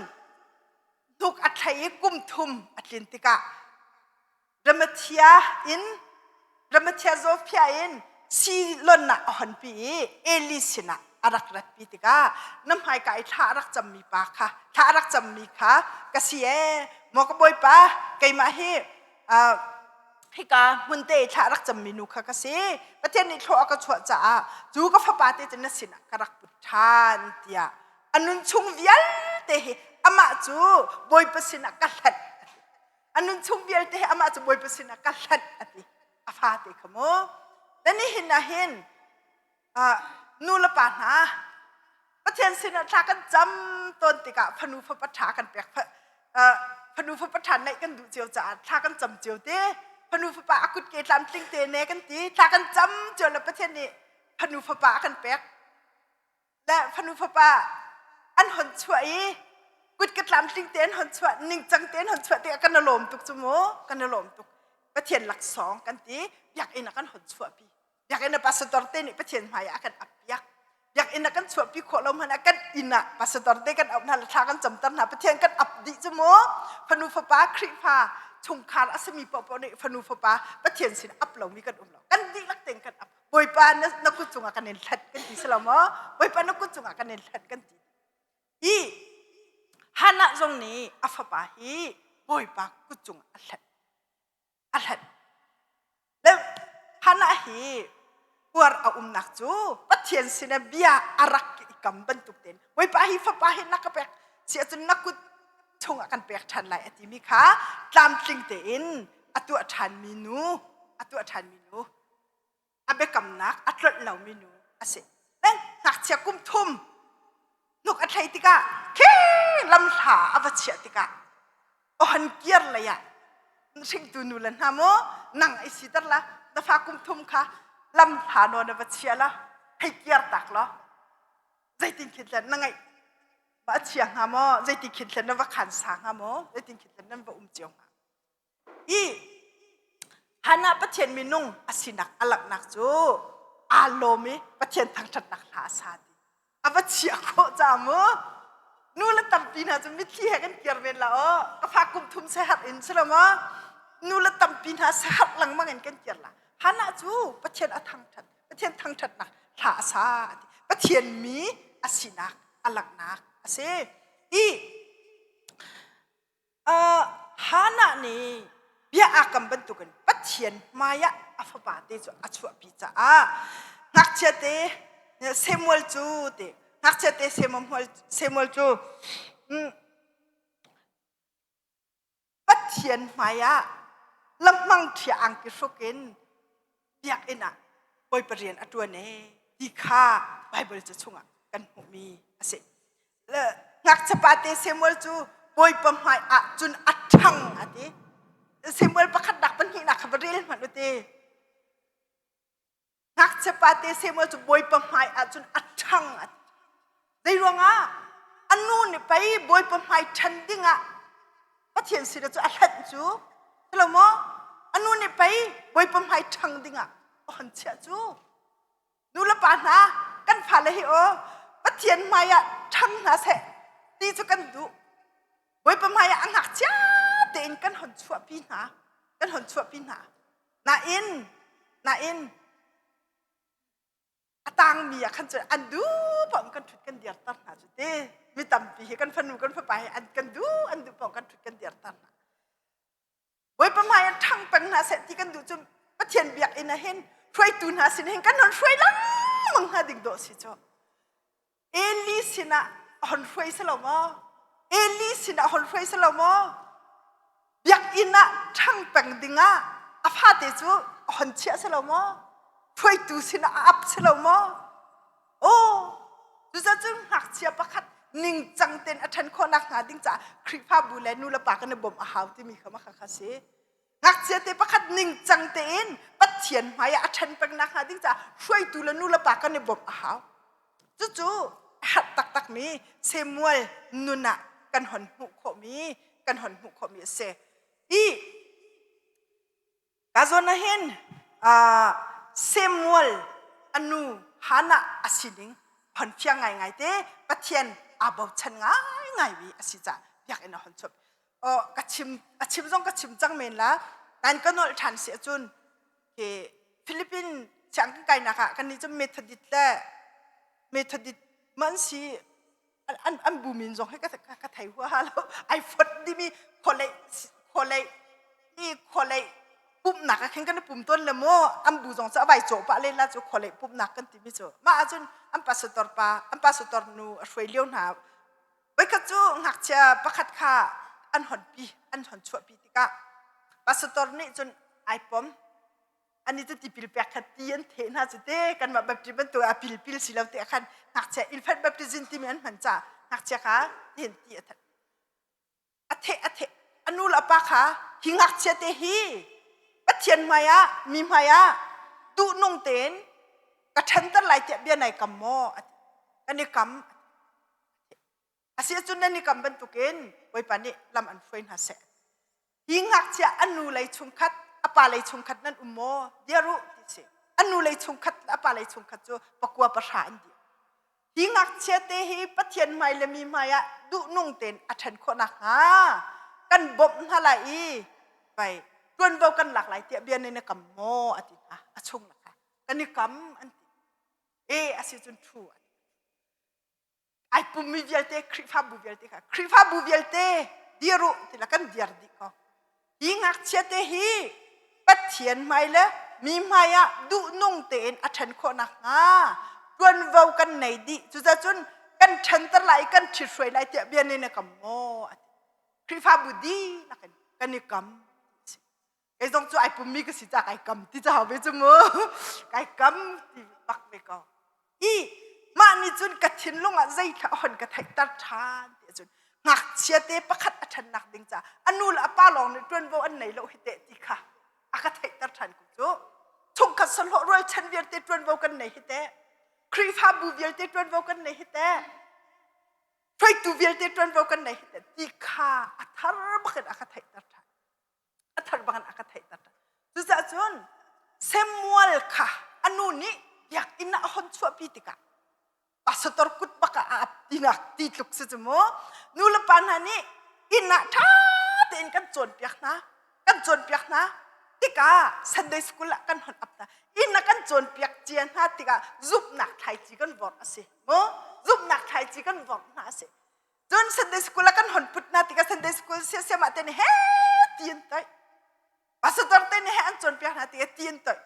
A: hnuk a thlei i kum thum a tlin tikah Ramathia in Ramathia Zophia in Silon ah a honpi i Eli sinah a rak ratpi tikah na hmaika i thla a rak cammi pa kha thla a rak cammi kha ka si ee maw ka bawipa keimah hi hika hmunte i thla a rak cammi nu kha ka si Pathian nih thlawh a ka chuah caah cu ka fapa te cu na sinah ka rak put ṭhan tiah a nun chung vialte hi amah cu Bawipa sinah ka hlanh a nun chung vialte hi amah cu Bawipa sinah ka hlanh a ti a fate kha mu na nihin ah hin nu le pa hna Pathian sinah thla kan cam tawn tikah fanu fapa ṭha kan pek fanu fapa ṭha neih kan duh cio caah thla kan cam cio te fanu fapa a kut ke tlamtling te ne kan ti thla kan cam cio le Pathian nih fanu fapa a kan pek le fanu fapa an hon chuah i kut ka tlamtling te an hon chuah ningcang te an hon chuah tikah kan i lawm tuk cu mu kan i lawm tuk Pathian laksawng kan ti biakinn ah kan hon chuahpi biakinn ah pastor te nih Pathian hmai ah a kan ap piak biakinn ah kan chuahpi khawh lo hmanh ah kan inn ah pastor te kan auh hna le thla kan camter hna Pathian kan ap dih cu mu fanu fapa Khrihfa chungkhar a simi paohpaoh nih fanu fapa Pathian sin ap lomi kan um lo kan dihlak tein kan ap Bawipa na kut cungah kan in hlat kan ti si lo maw? Bawipa na kut cungah kan in hlat kan ti. I Hannah zong nih a fapa hi Bawipa kut cungah a hlat. A hlat. Le Hannah hi uar a umnak cu Pathian sinah bia a rak i kam bantuk tein Bawipa hi fapa hi na ka pek si ahcun na kut chungah kan pek ṭhan lai a timi kha tlamtling tein a tuah ṭhanmi nu a tuah ṭhanmi nu a biakamnak a tlolh lomi nu a si. Then ngakchia kum thum hnuk a thlei tikah khi lamhla a va chiah tikah ohan kiar lei ah hringtu nu le hna mu nang i siter la na fa kum thum kha lamhla nawn a va chia la hei kiar tak law zeitin khin tlen na ngaih va a chia hnga maw zeitin khin tlen na va khan sa hnga maw zeitin khin tlen nan va um cio hnga I Hannah Pathian minung a sinak a langhnak cu aa lawm i Pathian thangṭhatnak hla a sa ti. A va chiah khawh ca mu. Nu le tampi hna cu mitthli he kan kir ven la aw. Ka fa kum thum sehat in si lo maw? Nu le tampi hna sehat lengmang in kan kir la. Hannah cu Pathian a thangṭhat. Pathian thangṭhatnak hla a sa ti. Pathian mi a sinak a langhnak. a si. I Hannah nih bia aa kam bantukin Pathian hmaiah a fapa te cu a chuahpi caah ngakchia te Samuel cu te ngakchia te Samuel cu Pathian hmaiah lamhmang ṭhia angki hruk in biakinn ah Bawipa rian a ṭuan ee ti kha Baibal ca chungah kan hmuhmi a si. Ngakchiapa te Samuel cu Bawipa hmai ah cun a ṭhang a ti. Samuel pakhatnak pahnihnak kha va rel hmanh u ti. Ngakchiapa te Samuel cu Bawipa hmai ah cun a ṭhang a ti. Zei ruangah a nu nih pei Bawipa hmai ṭhan dingah Pathian sinah cu a hlanh cu lo maw? A nu nih pei Bawipa hmai ṭhang dingah a hon chiah cu. Nu le pa hna kan fale hi aw Pathian hmai ah ṭhang hna seh ti cu kan duh. Bawipa hmai ah a ngakchia tein kan hon chuahpi hna. Kan hon chuahpi hna. Nain, nain a tangmi ah khan cun an duh paoh kan ṭhut kan dirter hna cu ti. Mi tampi hi kan fanu kan fapa hi an kan duh an duh paoh kan ṭhut kan dirter hna. Bawipa hmai ah ṭhang peng hna seh ti kan duh cu Pathian biakinn ah hin hruaitu hna sin hin kan hon hruai lengmang hna ding dawh si cu. Eli sinah hon hruai si lo maw? Eli sinah hon hruai si lo maw? Biakinn ah ṭhang peng dingah a fate cu hon chiah si lo maw? Hruaitu sinah a ap si lo maw? Aw, cucacun ngakchia pakhat ningcang tein a ṭhan khawh nakhnga ding caah Khrihfabu le nulepa kan i bawmh a hau timi kha mah kha si. Ngakchia te pakhat ningcang tein Pathian hmai ah a ṭhan peng nakhnga ding caah hruaitu le nulepa kan i bawmh a hau. Cucu a herh taktakmi Samuel nun ah kan hon hmuh khawhmi kan hon hmuh khawhmi a si. I Ka zawn ah hin Samuel a nu Hannah a sining hon fiang ngaingai te Pathian aa bochan ngaingai mi a si caah biakinn a hon chuah. Oh, ka chim a chim zong ka chim cang men la. Nan ka nolh ṭhan si ahcun ke Philippine siang kan kainak ah kan nih cu Methodist le Methodist man si an an bu min zong hi ka ka thei huaha lo ai fot dimi kholei kholei i kholei pumhnak ah khin kan i pum tawn le mu an bu zong cu a vai cawh pah len la cu kholei pumhnak kan timi cu mah ahcun an pastor pa an pastor nu a hruai lio hna voikhat cu ngakchia pakhat kha an hon pi an hon chuahpi tikah pastor nih cun ai pom ani cu tipil pek kha ti an theh hna cu te kanmah baptist bantuk a pilpil si lo te khan ngakchia infant baptism timi an hman ca ngakchia kha tihin ti a that a theh a theh a nu le a pa kha hi ngakchia te hi Pathian hmai ah mi hmai ah duhnung tein ka ṭhanter lai tiah bia nai kam maw kan i kam Asiahcun nan i kam bantukin Bawipa nih lam an hruai hna seh. Hi ngakchia a nu lei chungkhat, a pa lei chungkhat nan um maw? Dir u ti si. A nu lei chungkhat le a pa lei chungkhat cu pakua pahra an dir. Hi ngakchia te hi Pathian hmai le mi hmai ah duhnung tein a ṭhan khawh nakhnga kan bawmh hna lai i vai ṭuanvo kan lak lai tiah bia nan i kam maw a ti hna a chung lakah kan i kam an ti. E a si cun ṭhu a ti. Ai pummi vialte Khrihfabu vialte kha Khrihfabu vialte dir u tila kan dir dih ko. Hi ngakchia te hi Pathian hmai le mi hmai ah duhnung tein a ṭhen khawh nakhnga ṭuanvo kan nei dih. Cucacun kan ṭhenter lai i kan ṭhithruai lai tiah bia nih na kam maw? A ti. Khrihfabu dihlak in kan i kam. Kei zong cu ai pummi ka si ca kai kam ti ca ve cu mu. Kai kam ti bak ve ko. I mah nih cun ka thinlung ah zeithla a hon ka theihter ṭhan ti cun ngakchia te pakhat a ṭhannak ding ca a nu le a pa lawng nih ṭuanvo an nei lo hi teh ti kha a ka theihter ṭhan ko cu. Chungkhat sahlawh rualchan vialte ṭuanvo kan nei hi teh. Khrihfabu vialte ṭuanvo kan nei hi teh. Hruaitu vialte ṭuanvo kan nei hi teh ti kha a thar bakin a ka theihter ṭhan. A thar bangin a ka theihter. Cucaah cun Samuel kha a nu nih biakinn ah a hon chuahpi tikah pastor kut bak ah a ap tinak ti tluk si cu mu. Nu le pa hna nih inn ah ṭha tein kan cawnpiak hna. Kan cawnpiak hna tikah Sunday school ah kan hon ap hna. Inn ah kan cawnpiak cia hna tikah zumhnak thlaici kan vorh a si. Mu zumhnak thlaici kan vorh hna a si. Cun Sunday school ah kan hon put hna tikah Sunday school siasiam ah te nih he ti an toih. Pastor te nih he an cawnpiak hna tikah ti an toih.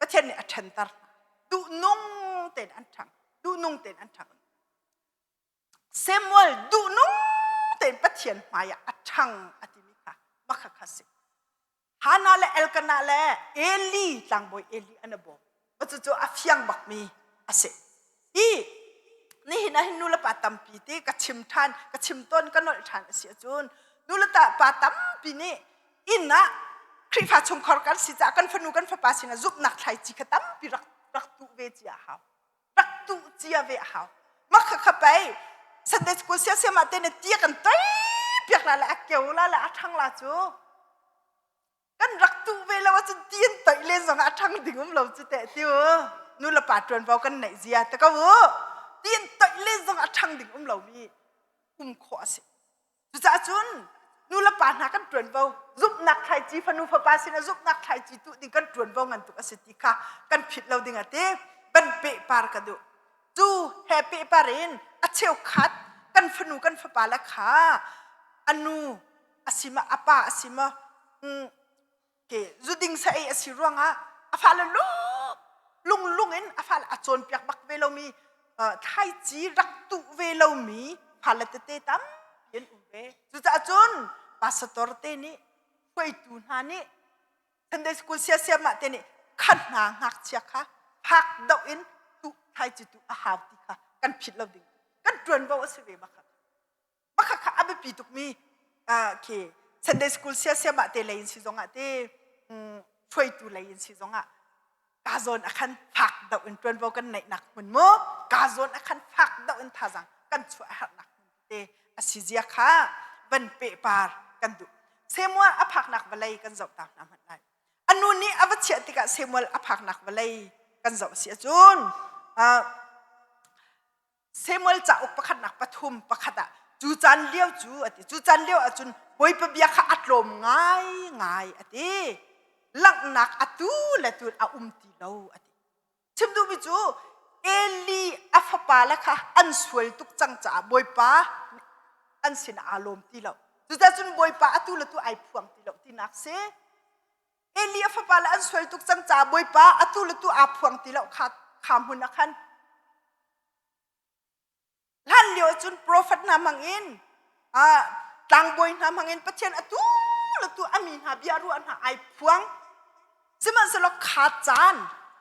A: Pathian nih a ṭhanter hna. Duhnung tein an ṭhang. Duhnung tein an ṭhang. Samuel duhnung tein Pathian hmaiah a ṭhang a timi kha makha kha si. Hannah le Elkanah le Eli tlangbawi Eli an i bawm. Cucu a fiang bakmi a si. I nihin ah hin nu le pa tampi ti ka chim ṭhan, ka chim tawn, ka nolh ṭhan a si ahcun nu le pa tampi nih inn ah Khrihfa chungkhar kan si caah kan fanu kan fapa sinah zumhnak thlaici kha tampi rak rak tuh ve cia a hau. Rak tuh cia ve a hau. Mah kha kha pei Sunday school siasiam ah te na tia kan toi piak la le a keu la le a ṭhang la cu kan rak tuh ve lo ahcun ti an toih len zong ah a ṭhang ding um lo cu teh ti u nu le pa ṭuanvo kan neih zia te ko u ti an toih len zong ah a ṭhang ding um lomi um khawh a si cucaah cun nu le pa hna kan ṭuanvo zumhnak thlaici fanu fapa sinah zumhnak thlaici tuh ding kan ṭuanvo ngan tuk a si ti kha kan philh lo ding a ti ban pehpar ka duh cu he pehpar in a cheukhat kan fanu kan fapa le kha a nu a si ma a pa a si ma ke zuding sa ei a si ruangah a fale lung lung in a fale a cawnpiak bak ve lomi thlaici rak tuh ve lomi fale tete tampi an um ve. Cucaah cun pastor te nih hruaitu hna nih Sunday school siasiamah te nih khan hna ngakchia kha phak doh in tuh thlaici tuh a hau ti kha kan philh lo ding kan ṭuanvo a si ve bak. Pakhat kha a biapi tukmi khi Sunday school siasiam ah te lei in si zong ah te hruaitu lei in si zong ah ka zawn a khan fak deuh in ṭuanvo kan neihnak hmun mu ka zawn a khan fak deuh in thazang kan chuah a herhnak hmun te a si zia kha van pehpar kan duh. Samuel a phaknak vawlei kan zoh ta hna hmanh lai. A nu nih a va chiah tikah Samuel a phaknak vawlei kan zoh si ahcun Samuel cauk pakhatnak pathum pakhat ah cu caan lio cu a ti. Cu caan lio ahcun Bawipa bia kha a tlawm ngaingai a ti. Langhnak atu le tu a um ti lo a ti. Chim duhmi cu Eli a fapa le kha an sual tuk cang caah Bawipa an sinah aa lawm ti lo. Cucaah cun Bawipa atu le tu ai phuang ti lo tinak si. Eli a fapa le an sual tuk cang caah Bawipa atu le tu aa phuang ti lo kha kha hmun ah khan hlan lio cun profet hna hmang in tlangbawi hna hmang in Pathian atu le tu a mi hna bia ruah hna ai phuang. Sihmanhsehlaw kha caan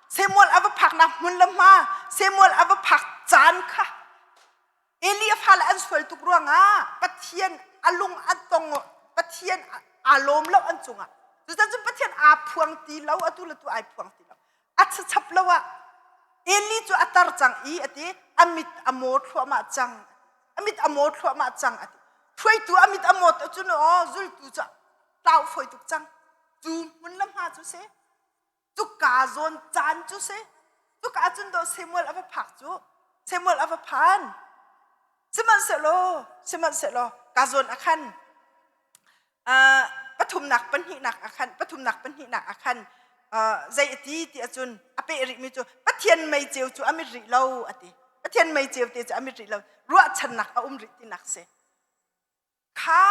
A: Samuel a va phaknak hmun le hma Samuel a va phak caan kha Eli a fale an sual tuk ruangah Pathian a lung a tong Pathian aa lawm lo an cungah. Cucaah cun Pathian aa phuang ti lo atu le tu ai phuang ti lo. A chachap lo ah Eli cu a tar cang i a ti a mit a maw thluahmah cang a mit a maw thluahmah cang a ti. Hruaitu a mit a mawt ahcun aw zultu cu tlau fawi tuk cang. Cu hmun le hma cu si cuka zawn caan cu si cuka cun dawh Samuel a va phak cu Samuel a va phan sihmanhsehlaw sihmanhsehlaw ka zawn a khan pathumnak pahnihnak a khan pathumnak pahnihnak a khan zei a ti ti ahcun a peh rihmi cu Pathian meiceu cu a mit rih lo a ti Pathian meiceu te cu a mit rih lo ruahchannak a um rih tinak si Kha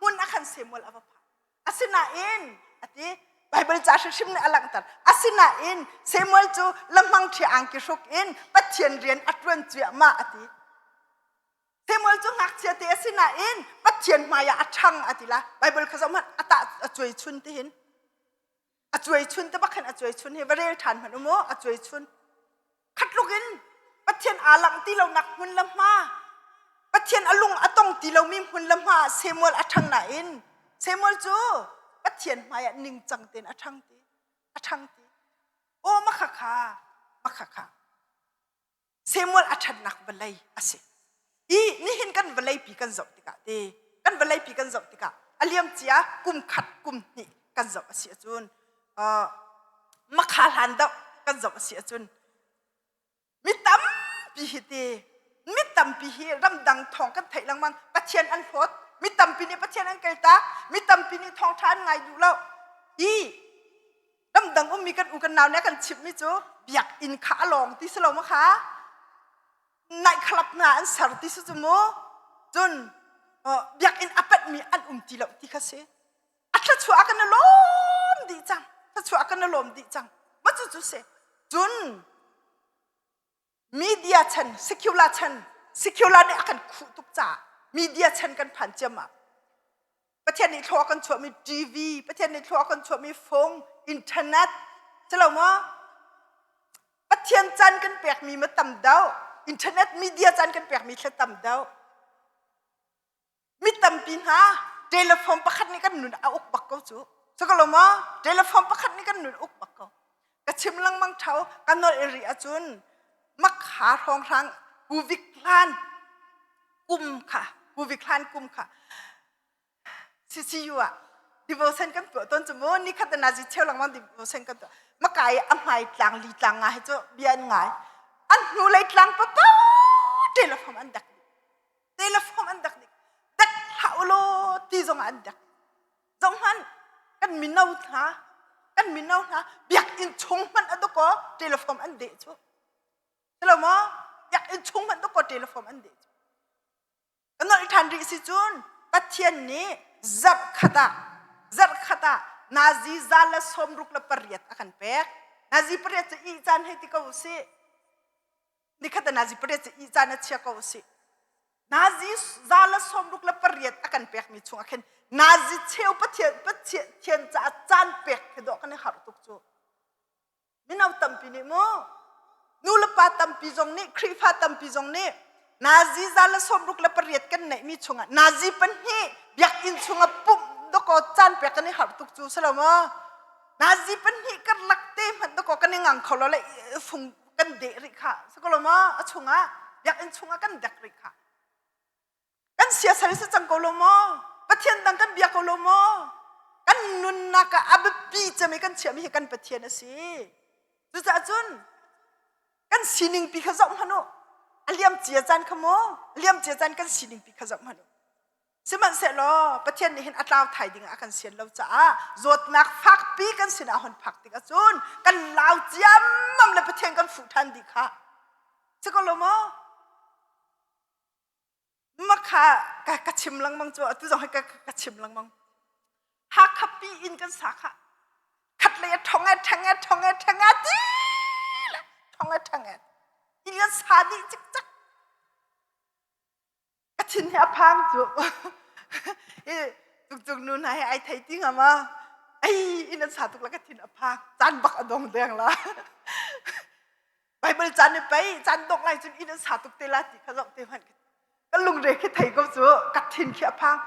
A: hmun ah khan Samuel a va phan. Asinain a ti Baibal ca hrimhrim nih a langhter. Asinain Samuel cu lamhmang ṭhia angki hruk in Pathian rian a ṭuan cuahmah a ti. Samuel cu ngakchia te a si nain Pathian hmaiah a ṭhang a ti la. Baibal kha zoh hmanh a tah a cuai chun ti hin. A cuai chun te bak hin a cuai chun hi va rel ṭhan hmanh u mu a cuai chun. Khatluk in Pathian aa langh ti lonak hmun le hma, Pathian a lung a tong ti lomi hmun le hma ah Samuel a ṭhang nain Samuel cu Pathian hmaiah ningcang tein a ṭhang ti, a ṭhang ti. Aw makhakha, makhakha. Samuel a ṭhannak vawlei a si. I nihin kan vawleipi kan zoh tikah te, kan vawleipi kan zoh tikah a liamcia kum khat kum hnih kan zoh a si ahcun uh, makha hlan deuh kan zoh a si ahcun mi tampi hi te mi tampi hi ramdang thawng kan theih lengmang Pathian an hlawt mi tampi nih Pathian an kaltak mi tampi nih thawngṭha an ngai duh lo i ramdang ummi kan u kan nau nih kan chimhmi cu biakinn kha a lawng ti si lo ma kha night club hna an ser ti si cu mu. Cun biakinn a panhmi an um ti lo ti kha si. A thluachuah a kan lawm dih cang. Thluachuah a kan lawm dih cang. Mah cu cu si. Cun media chan, secular chan, secular nih a kan khuh tuk caah media chan kan phan ciammam. Pathian nih thlua kan chuahmi TV, Pathian nih thlua kan chuahmi phone, internet, si lo maw? Pathian caan kan pekmi ma tam deuh, internet media caan kan pekmi thla tam deuh. Mi tampi hna telephone pakhat nih kan nun a uk bak ko cu. Cu ko lo maw? Telephone pakhat nih kan nun uk bak ko. Ka chim lengmang thau, ka nolh i rih ahcun makha hrawnghrang kuvik hlan kum kha kuvik hlan kum kha CCU ah devotion kan tuah tawn cu mu ni khat na zi cheu lengmang devotion kan tuah maka i a hmai tlang li tlang nga hi cu bia an ngai an hnu lei tlang papa telephone an dak telephone an dak dak hlah ulaw ti zong an dak zong hmanh kan mino hna kan mino hna biakinn chung hmanh a dawkaw telephone an deh cu Hello maw biakinn chung hmanh dawkaw telephone an deh cu Ka nolh ṭhan rih si cun Pathian nih zarhkhat ah zarhkhat ah nazi za le 68 a kan pek. Nazi pariat cu ih caan hei ti ko usih. Nikhat ah nazi pariat cu ih caan a chia ko usih. Nazi za le 68 a kan pekmi chungah khin nazi cheu Pathian Pathian caah caan pek khi dawh kan i harh tuk cu. Mino tampi nih mu nu le pa tampi zong nih Khrihfa tampi zong nih nazi za le 68 kan neihmi chungah nazi pahnih biakinn chungah pumh dakaw caan pek kan i harh tuk cu si lo maw nazi pahnih karlak te hmanh dakaw kan i ngang kho lo le fung kan deh rih kha si ko lo maw a chungah biakinn chungah kan dek rih kha Kan siasal si cang ko lo maw? Pathian dang kan bia ko lo maw? Kan nunnak ah a biapi cem i kan chiahmi hi kan Pathian a si. Cucaah cun kan sining pi kha zoh hmanh u. A liam cia caan kha mu, a liam cia caan kan sining pi kha zoh hmanh u. Sihmanhsehlaw Pathian nih hin a tlau thai ding ah a kan sian lo caah zawtnak fakpi kan sinah hon phak tikah cun kan lau ciammam le Pathian kan fuh ṭhan dih kha. Si ko lo maw? Makha ka, ka chim lengmang cu atu zong hi ka, ka chim lengmang. Hakha pi in kan sa kha. Khat lei a thong e theng e thong e theng e ti le thong e theng e. In kan sa dih cikcak. Ka thin hi a phang cu. I tuk nu hna hi ai thei ti nga ma. Ai in an sa tuk la ka thin a phang. Caan bak a dong deng la. Bible caan i pei caan dongh lai cun inn an sa tuk te la ti kha zoh te hmanh ka lungre khi thei ko cu ka thin khi a phang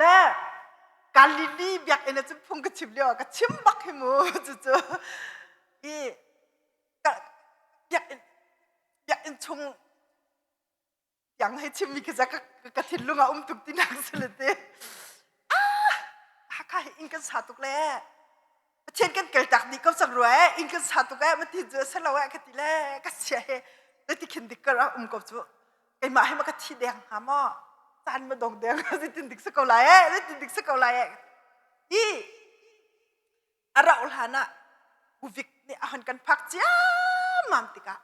A: le Galilee biakinn ah cun phung ka chim lio ah ka chim bak hi mu cucu i biakinn biakinn chung Yang hei chimmi khi ka, ka thinlung ah um tuk tinak si le te. Ah, Hakha hi inn kan sa tuk le. Pathian kan kel tak dih ko cang rua eh, inn kan sa tuk eh, mati cu a lo eh ka ti le, ka sia he, ti khin dik kar ah um ko cu. Keimah hi ma ka thi deng hnga maw? Caan ma dong deng, zeitin dik si ko lai eh, zeitin dik si ko lai eh. I a rauh hlan ah uvik nih a hon kan phak ciammam tikah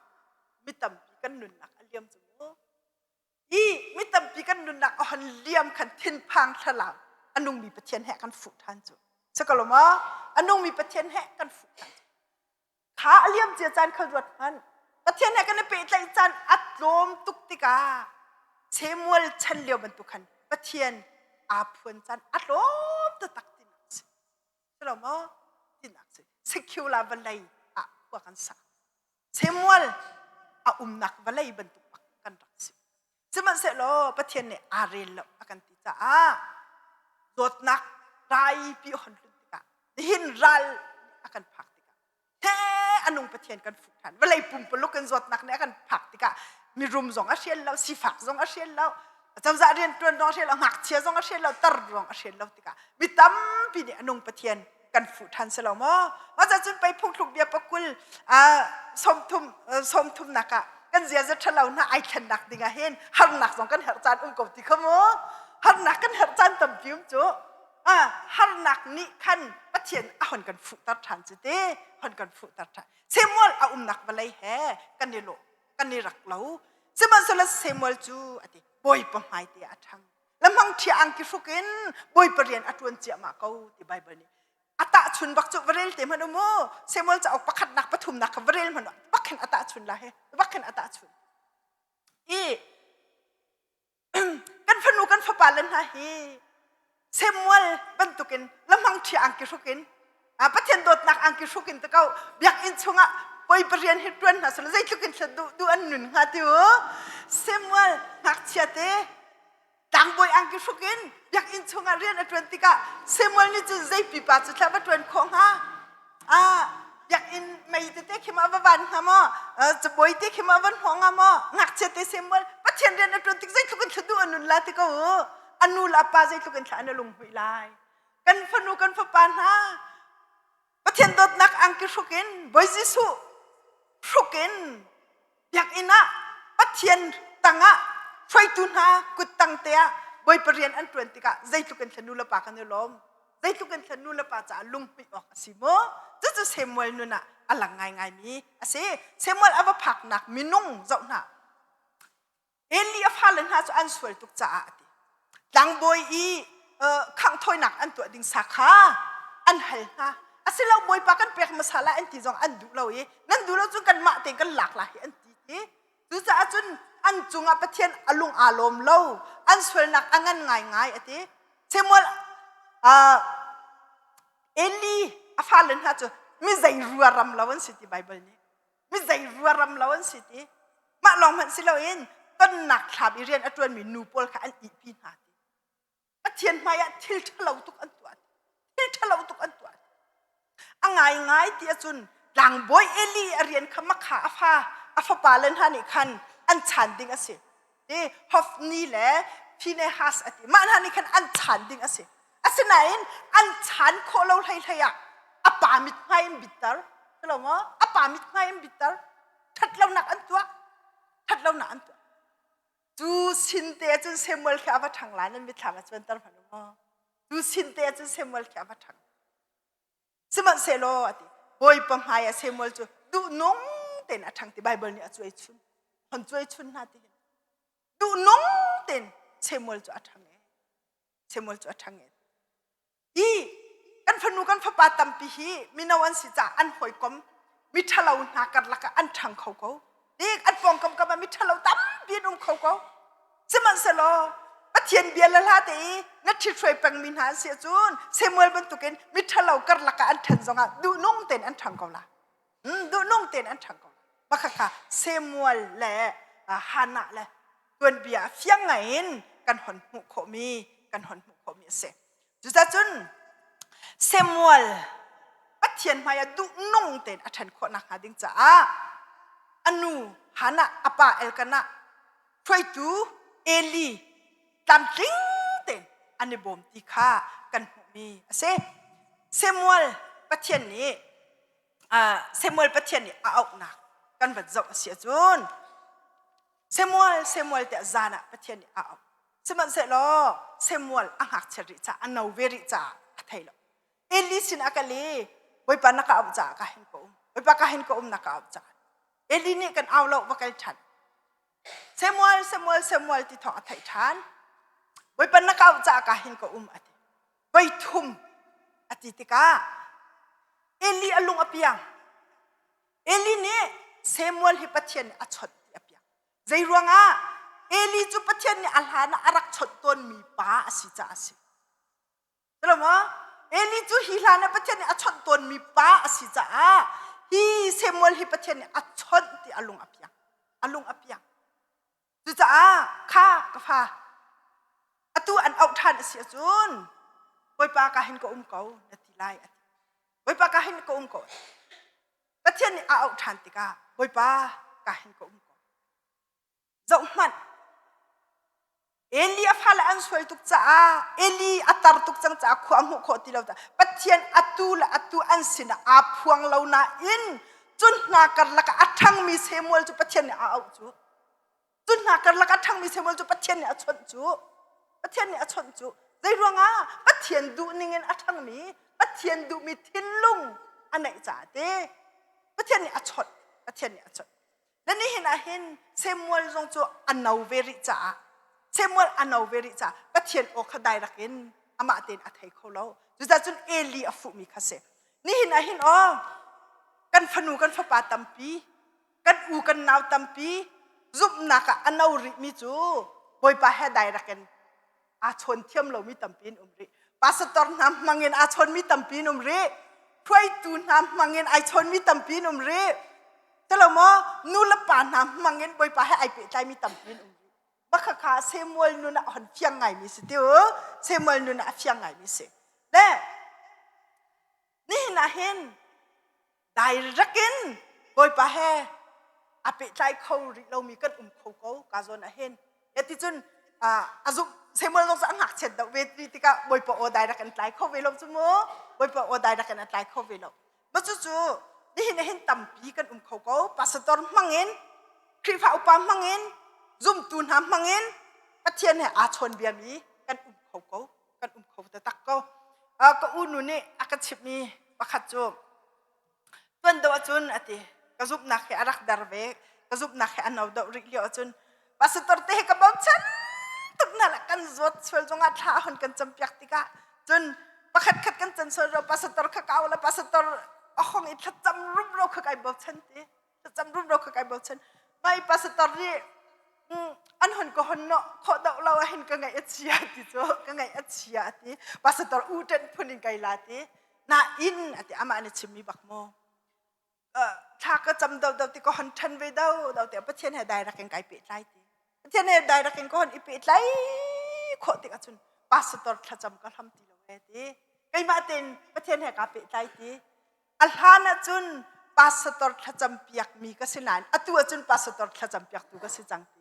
A: mi tampi kan nunnak a liam cu mu i mi tampi kan nunnak a hon liam khan thinphang thlalau a nungmi Pathian he kan fuh ṭhan cu si ko lo maw a nungmi Pathian he kan fuh ṭhan cu kha a liam cia caan kha ruat hmanh Pathian he kan i pehtlaih caan a tlawm tuk tikah Samuel chan lio bantuk khan Pathian aa phuan caan a tlawm taktak tinak a si Si lo maw? Tinak si. Secular vawlei ah khua kan sa. Samuel a umnak vawlei bantuk bak kan rak si. Sihmanhsehlaw Pathian nih aa rel lo a kan ti caah dawtnak raipi hon tlun tikah nihin ral a kan phak tikah he a nung Pathian kan fuh ṭhan. Vawlei pumpuluk in zawtnak nih a kan phak tikah mirum zong a hrial lo, sifak zong a hrial lo, cozah rianṭuan zong a hrial lo, ngakchia zong a hrial lo, tar zong a hrial lo tikah mi tampi nih a nung Pathian kan fuh ṭhan si lo maw? Mah cun pei phungthluk bia pakul sawmthum sawmthumnak ah kan ziaza ṭhalo hna ai thlennak ding ah hin harnak zong kan herh caan um ko ti kha mu harnak kan herh caan tampi um cu harnak nih khan Pathian a hon kan fuhter ṭhan cu te hon kan fuhter ṭhan Samuel a umnak vawlei he kan i lawh kan i rak lo sihmanhsehlaw Samuel cu a ti. Bawipa hmai te ah a ṭhang. Lamhang ṭhia angki hruk in Bawipa rian a ṭuan ciahmah ko ti Baibal nih. A tahchun bak cu va rel te hmanh u mu. Samuel cauk pakhatnak pathumnak kha va rel hmanh bak khin a tahchun la he. Bak khin a tahchun. I kan fanu kan fapa le hna hi Samuel bantukin lamhang ṭhia angki hruk in Pathian dawtnak angki hruk in te ko biakinn chungah poi parian hi ṭuan hna selaw zeitluk in duh duh an nun hnga ti u Samuel ngakchia te tlangbawi angki hruk in biakinn chungah rian a ṭuan tikah Samuel nih cun zei pipa cu thla va ṭuan khawh hnga biakinn mei tete khi ma va van hnga maw cabuai te khi ma van hmuh hnga maw ngakchia te Samuel Pathian rian a ṭuan tik zeitluk in thla duh a nun la ti ko u a nu le a pa zeitluk in thla an lung hmuih lai kan fanu kan fapa hna Pathian dawtnak angki hruk in Bawi Jesuh hruk in biakinn ah Pathian tangah hruaitu hna kut tang te ah Bawipa rian an ṭuan tikah zeitluk in thla nu le pa kan i lawm zeitluk in thla nu le pa caah lunghmuih awk a si maw cucu Samuel nun ah a lang ngaingaimi a si Samuel a va phaknak minung zoh hna Eli a fale hna cu an sual tuk caah a ti. Tlangbawi i khangh thawinak an tuah ding sa kha an hal hna. Asilo Bawipa kan pek hmasa lai an ti zong an duh lo i nan duh lo cun kanmah tein kan lak lai hi an ti ti. Cucaah cun an cungah Pathian a lung aa lawm lo. An sualnak a ngan ngaingai a ti. Samuel Eli a fale hna cu mi zei rua ram lo an si ti Baibal nih. Mi zei ruaram lo an si ti. Mah lawng hmanh si loin tonnak thlam i rian a ṭuanmi nu pawl kha an ihpi hna ti. Pathian hmaiah thil ṭhalo tuk an tuah. Thil ṭhalo tuk an tuah. A ngaingai ti ahcun tlangbawi Eli a rian kha makha a fa a fapa le hna nih khan an chan ding a si. Ti Hofni le Phinehas a ti. Mah hna nih khan an chan ding a si. Asinain an chan khawh lo hlei hlei ah a pa mithmai in bitter. Lo maw? A pa mithmai in bitter. Ṭhatlonak an tuah. Ṭhatlonak an tuah. Cu sin te cun Samuel khi a va ṭhang lai nan mitthlam a cuanter hmanh u maw? Cu sin te cun Samuel khi a va ṭhang. Sihmanhsehlaw a ti, Bawipa hmai ah Samuel cu duhnung tein a ṭhang ti Baibal nih a cuai chun. Hon cuai chun hna ti hin. Duhnung tein Samuel cu a ṭhang e. Samuel cu a ṭhang e. Hi kan fanu kan fapa tampi hi mino an si caah an hawikom miṭhalo hna karlak ah an ṭhang kho ko. Tik an pawngkam kam ah miṭhalo tampi an um kho ko. Sihmanhsehlaw Pathian bia le hla te i na ṭhithruai pengmi hna an si ahcun Samuel bantukin miṭhalo karlak ah an ṭhan zongah duhnung tein an ṭhang ko la. Duhnung tein an ṭhang ko la. Mah kha Samuel le Hannah le tuanbia fiang ngaiin kan hon hmuh khawhmi kan hon hmuh khawhmi a si. Cucacun Samuel Pathian hmaiah duhnung tein a ṭhan khawh nakhnga ding caah a nu Hannah a pa Elkanah hruaitu Eli tlamtling tein an i bawm ti kha kan hmuhmi a si. Samuel Pathian nih Samuel Pathian nih a auhnak kan van zoh a si ahcun Samuel Samuel tiah zan ah Pathian nih a auh. Sihmanhsehlaw Samuel a ngakchiat rih caah a no ve rih caah a thei lo. Eli sin ah kal i Bawipa na ka auh caah ka hin ka um. Bawipa ka hin ka um na ka auh caah. Eli nih kan au lo va kal ṭhan. Samuel Samuel Samuel ti thawng a theih ṭhan. Bawipa na ka auh caah ka hin ka um a ti. Voi thum a ti tikah Eli a lung a piang. Eli nih Samuel hi Pathian nih a chawnh ti a piang. Zei ruangah Eli cu Pathian nih a hlan ah a rak chawnh tawnmi pa a si caah a si. Maw? Eli cu hi hlan ah Pathian nih a chawnh tawnmi pa a si caah hi Samuel hi Pathian nih a chawnh ti a lung a piang. A lung a piang. Cucaah kha ka fa atu an auh ṭhan a si ahcun Bawipa ka hin ka um ko na ti lai a ti. Bawipa ka hin ka um ko. Pathian nih a auh ṭhan tikah Bawipa ka hin ka um ko. Zohhmanh Eli a fale an sual tuk caah Eli a tar tuk cang caah khua a hmuh khawh ti lo caah Pathian atu le atu an sinah aa phuang lo nain cun hna karlak ah a ṭhangmi Samuel cu Pathian nih a auh cu. Cun hna karlak a ṭhangmi Samuel cu Pathian nih a chawnh cu. Pathian nih a chawnh cu. Zei ruangah Pathian duh ningin a ṭhangmi Pathian duhmi thinlung a neih caah te Pathian nih a chawnh. Pathian nih a chawnh. Na nihin ah hin Samuel zong cu a no ve rih caah. Samuel a no ve rih caah Pathian aw kha direct in amah tein a thei kho lo. Cucaah cun Eli a fuhmi kha si. Nihin ah hin aw kan fanu kan fapa tampi, kan u kan nau tampi zumhnak ah a no rihmi cu Bawipa he direct in aa chawn thiam lomi tampi in um rih. Pastor hna hmang in aa chawnmi tampi in um rih. Hruaitu hna hmang in ai chawnmi tampi in um rih. Tilo maw nu le pa hna hmang in Bawipa he ai pehtlaimi tampi in um rih. Makhakha Samuel nun ah hon fiang ngaimi si ti u. Samuel nun ah a fiang ngaimi si. Le nihin ah hin direct in Bawipa he a pehtlai kho rih lomi kan um kho ko ka zawn ah hin. Ati cun a zumh Samuel zong cu a ngakchiat deuh ve ti tikah Bawipa aw direct in tlai kho ve lo cu mu. Bawipa aw direct in a tlai kho ve lo. Ma cucu nihin ah hin tampi kan um kho ko. Pastor hmang in, Khrihfa upa hmang in, zumtu hna hmang in Pathian he aa chawnbiami kan um kho ko. Kan um kho taktak ko. Ka unu nih a ka chimhmi pakhat cu tuan deuh ahcun a ti ka zumhnak hi a rak der ve ka zumhnak hi a no deuh rih lio ahcun pastor te hi ka bochan tuk hna le kan zawt sual zongah thla a hon kan campiak tikah cun pakhat khat kan can sual ro pastor kha kau le pastor a hong i thlacam rumro kha kai bochan ti thlacam rumro kha kai bochan mai pastor nih an hon ka hon no khawh deuh lo ahin ka ngaih a chia ti cu ka ngaih a chia ti pastor u ṭen phun in kai la ti nain ati amah nih chimmi bak maw thla ka cam do do ti ka hon ṭhan ve do do ti Pathian he direct in kai pehtlai ti Pathian he direct in ka hon i pehtlai khawh tik ahcun pastor thlacam ka hlam ti lo e ti keimah tein Pathian he kaa pehtlai ti a hlan ahcun pastor thlacam piak mi ka si nain atu ahcun pastor thlacam piaktu ka si cang ti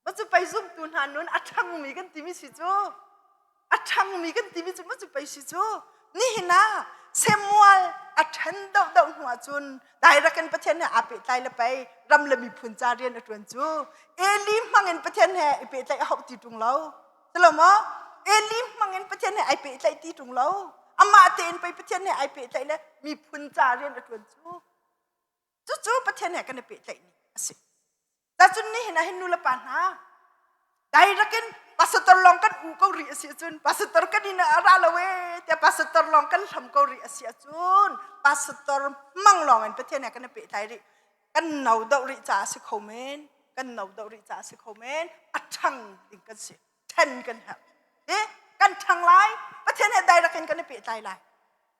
A: Ma cu pei zumtu hna nun a ṭhangmi kan timi si cu. A ṭhangmi kan timi cu ma cu pei si cu. Nihin ah Samuel a ṭhen deuhdeuh hnu ahcun direct in Pathian he aa pehtlai le pei ram le miphun ca rian a ṭuan cu. Eli hmang in Pathian he i pehtlaih a hauh ti ṭung lo. Tilo maw? Eli hmang in Pathian he ai pehtlaih ti ṭung lo. Amah tein pei Pathian he ai pehtlaih le miphun ca rian a ṭuan cu. Cucu Pathian he kan i pehtlaih ni a si. Cun nihin ah hin nu le pa hna direct in pastor lawng kan u ko rih a si ahcun pastor kan inn ah a ra lo ee tiah pastor lawng kan hlam ko rih a si ahcun pastor hmang lawng in Pathian he kan i pehtlai rih kan no doh rih caah a si kho men kan no doh rih caah a si kho men a ṭhang ding kan si ṭhen kan herh eh kan ṭhang lai Pathian he direct in kan i pehtlai lai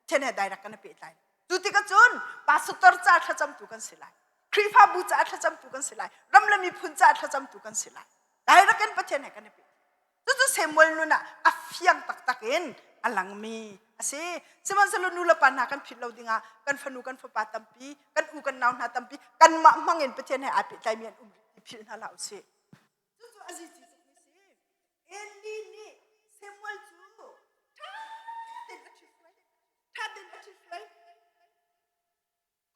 A: Pathian he direct kan i pehtlai Cu tikah cun pastor ca thlacamtu kan si lai. Khrihfabu caah thlacamtu kan si lai. Ram le miphun caah thlacamtu kan si lai. Direct in Pathian he kan i pe. Cucu Samuel nun ah a fiang taktak in a langmi a si. Sihmanhsehlaw nu le pa hna kan philh lo dingah kan fanu kan fapa tampi, kan u kan nau hna tampi kanmah hmang in Pathian he aa pehtlaimi an um rih ti philh hna hlah usih. Cucu a zici tukmi si. Eli nih Samuel cu ṭha tein a ṭhithruai. Ṭha tein a ṭhithruai.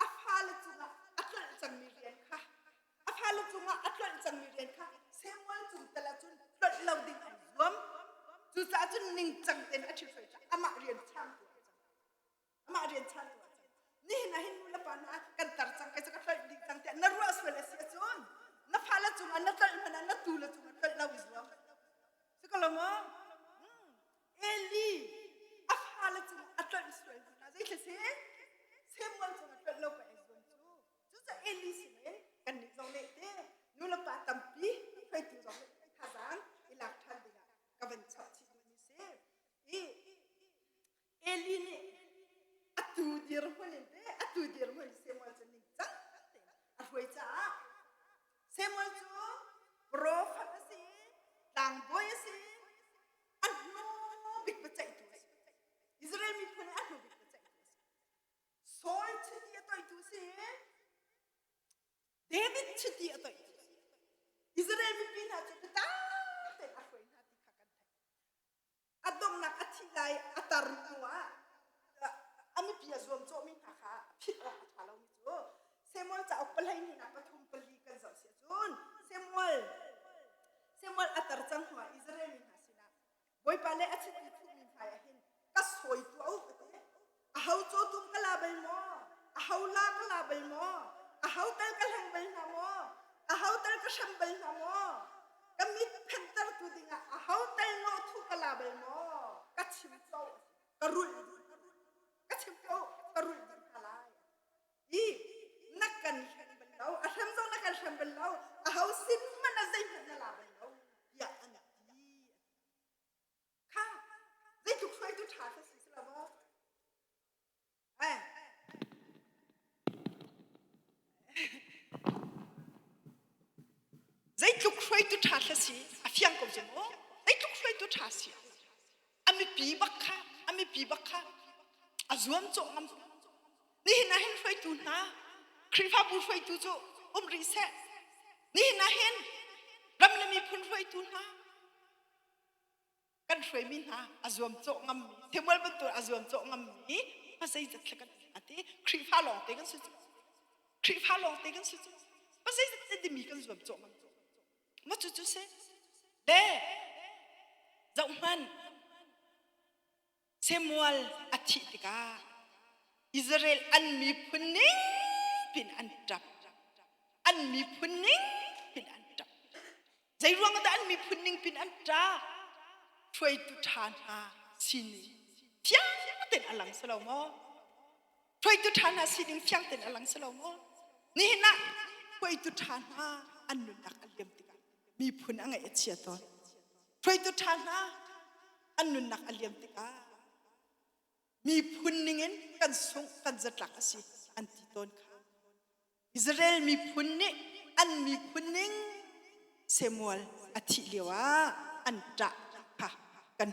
A: A fale cungah a tlolh cangmi rian kha a fale cungah a tlolh cangmi rian kha Samuel cung tal ahcun tlolh lo ding ai zuam. Cucaah cun ningcang tein a ṭhithruai caah amah rian changtu ah a cang. Amah rian changtu ah a cang. Nihin ah hin nu le pa hna kan tar cang kai cu ka tlolh dih cang tiah na ruah sual a si ahcun na fale cungah na tlolh hmanh ah na tu le cungah tlolh lo i zuam. Si ko lo maw? Eli a fale cungah a tlolh sual hmanh ah zeitluk si Samuel cungah tlolh lo pa ai zuam cu. Cucaah Eli sinin kannih zong nih te nu le pa tampi hruaitu zong nih thazaang i lak ṭhan dingah ka van chap chih duhmi si. I Eli nih atu dirhmun in te atu dirhmun Samuel cu ningcang tein a hruai caah Samuel cu profet a si, tlangbawi a si, a hnu bik biaceihtu a si. Israel miphun i a hnu bik biaceihtu a si. Saul chiti a toihtu a si. David chiti a toihtu a si. Israel mipi hna cu biatak tein a hruai hna ti kha kan theih. A donghnak a thih lai a tar hnu ah a mipi a zuamcawhmi hna kha a philh awk a ṭha lomi cu Samuel cauk pahleihnih pathum pali kan zoh si ahcun Samuel Samuel a tar cang hnu ah Israel mi hna sinah Bawipa le a chiti thuhmi hmai ah hin ka sawi tuah u a ti. Aho cawtum ka la bal maw? Aho la ka la bal maw? Aho tal ka hleng bal hna maw? Aho tal ka hrem bal hna maw? Ka mit phentertu dingah aho tal nawhthu ka la bal maw? Ka chim ko, ka rulh ka chim ko, ka rulh dih hna lai. I na kan hrem bal lo, a hrem zong na kan hrem bal lo, aho sin hmanh ah zeihmanh na la bal lo, tiah an ti. Kha, zeitluk hruaitu ṭha kha si si lo maw? Zeitluk hruaitu ṭha hla si a fiang ko cu mu. Zeitluk hruaitu ṭha si a mipi bak kha a mipi bak kha a zuam cawh ngam. Nihin ah hin hruaitu hna Khrihfabu hruaitu cu um rih seh. Nihin ah hin ram le miphun hruaitu hna kan hruaimi hna a zuamcawh ngammi Samuel bantuk a zuamcawh ngammi a zeizat thla kan ati Khrihfa lawng te kan si cu Khrihfa lawng te kan si cu a zeizat te dimi kan zuamcawh ngam ma cu cu si le zoh hmanh Samuel a thih tikah Israel an miphun ning pin an ṭap an miphun ning pin an ṭap Zei ruang dah an miphun ning pin an ṭah? Hruaitu ṭha hna sining fiang tein a lang si lo maw? Hruaitu ṭha hna sining fiang tein a lang si lo maw? Nihin ah hruaitu ṭha hna an nunnak a liam tikah miphun a ngaih a chia tawn. Hruaitu ṭha hna an nunnak a liam tikah miphun ningin kan sungh kan zatlak a si an ti tawn kha. Israel miphun nih an miphun ning Samuel a thih lio ah an ṭah kha kan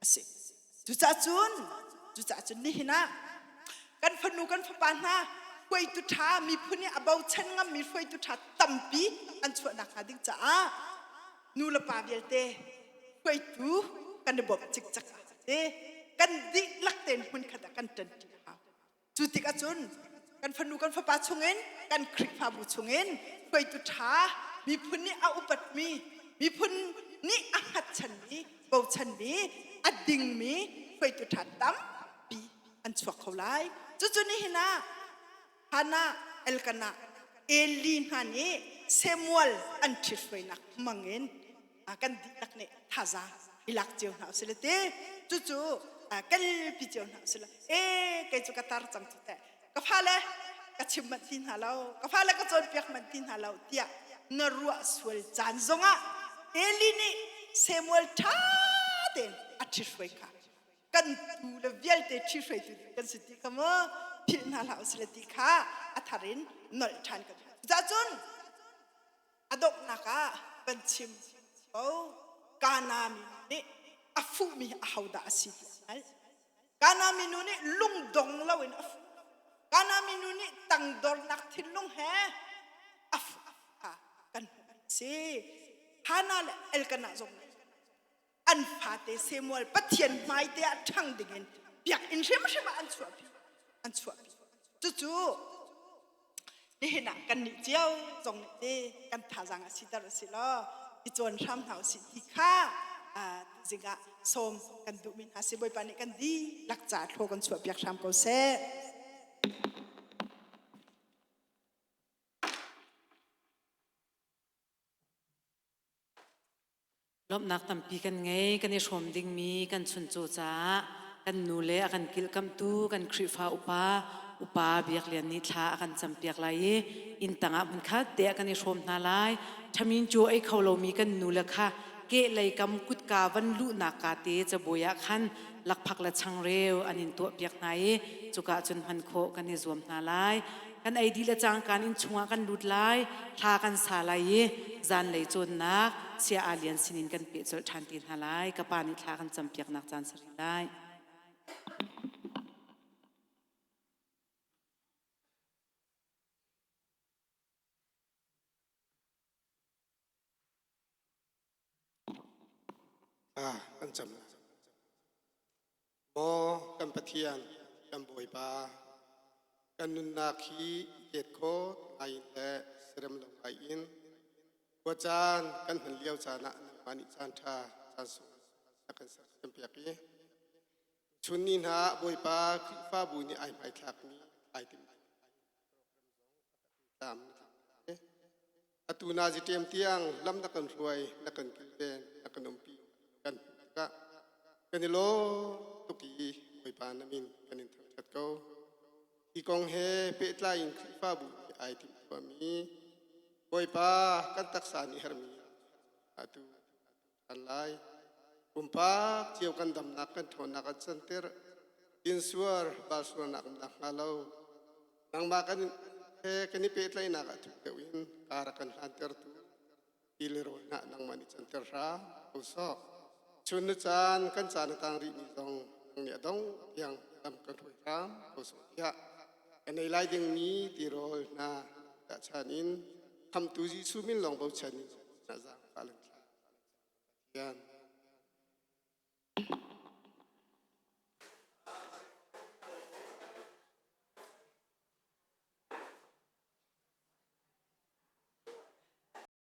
A: a si. Cucaah cun cucaah cun nihin ah kan fanu kan fapa hna hruaitu ṭha miphun i a bochan ngammi hruaitu ṭha tampi an chuah nakhnga ding caah nu le pa vialte hruaitu kan i bawmh cikcek a hau. Kan dihlak tein hmunkhat ah kan ṭanṭi a hau. Cu tikah cun kan fanu kan fapa chungin kan Khrihfabu chungin hruaitu ṭha miphun nih a upatmi miphun nih a hngatchanmi bochanmi a dingmi hruaitu ṭha tampi an chuak kho lai. Cucu nihin ah Hannah, Elkanah, Eli hna nih Samuel an ṭhithruainak hmangin kan dihlak nih thazaang i lak cio hna usih te cucu kalpi cio hna usih e kei cu ka tar cang cu teh ka fale ka chim manh ti hna lo ka fale ka cawnpiak manh ti hna lo tiah na ruah sual caan zongah Eli nih Samuel ṭha tein a ṭhithruai kha kan tu le vialte ṭhihruaitu ding kan si ti kha mu philh hna hlah usih ti kha a thar in nolh ṭhan kan cun A donghnak ah kan chim ko. Kana minu nih a fuhmi hi ahodah a si ti a hngalh. Kana minu nih lungdong loin a fuh. Kana minu nih tangdornak thinlung he a fuh kha kan hmuh a si. Hannah le Elkanah zong nih an fate Samuel Pathian hmaite ah ṭhang dingin biakinn hrimhrim ah an chuahpi an chuahpi cucu nihin ah kan nih cio zong nih te kan thazaang a siter a si law i cawn hram hna usih ti kha tuzing ah sawm kan duhmi hna si Bawipa nih kan dihlak ca thlaw kan chuahpiak hram ko seh.
C: Lawmhnak tampi kan ngei. Kan i hrawm dingmi kan chuncaw caah kan nu le a kan kilhkamhtu kan Khrihfa upa upa Biak Lian nih thla a kan campiak lai i inn tangah hmunkhat te ah kan i hrawm hna lai. Ṭhamin cu ei kho lomi kan nu le kha kehlei kam kutka van luhnak ka te cabuai ah khan lakphak le changreu an in tuahpiak hna i cuka cun hman khawh kan i zuam hna lai. Kan ei dih le cangkaan inn chungah kan lut lai, hla kan sa lai i zanlei cawnnak Sia Aa Lian sinin kan peh colh ṭhan te hna lai. Ka pa nih thla kan campiaknak caan si rih lai.
D: Ah, kan cam. Maw kan Pathian, kan Bawipa, kan nunnak hi i khawt ngai in le serem lo ngai in khua caan kan hman lio caan ah nangmah nih caan ṭha caan sung na kan sersiampiak i chun ni hna ah Bawipa Khrihfabu nih ai hmaithlakmi ai tim tlam. Atu na ṭem tiang lam na kan hruai, na kan kilven, na kan umpi, kan hmuh tikah kan i lawm tuk i Bawipa na min kan in thangṭhat ko. Hi kong he pehtlai in Khrihfabu nih ai timhtuahmi Bawipa kan taksa nih herhmi atu ṭhan lai. Pumpak cio kan damnak kan ṭhawnnak an canter. Tinsuar balsuarnak um nakhnga lo. Nangmah kan he kan i pehtlaihnak ah thuk deuh in kar a kan hlantertu ti le rawl hna nangmah nih canter hram ko sawh. Chun ni caan kan caan a tang rihmi zong nang nih a dong tiang lam kan hruai hram ko sawh tiah kan ei lai dingmi tirawl hna tahchan in khamtu Jesuh min lawng bochan in na zaangfah lan thla. Pathian.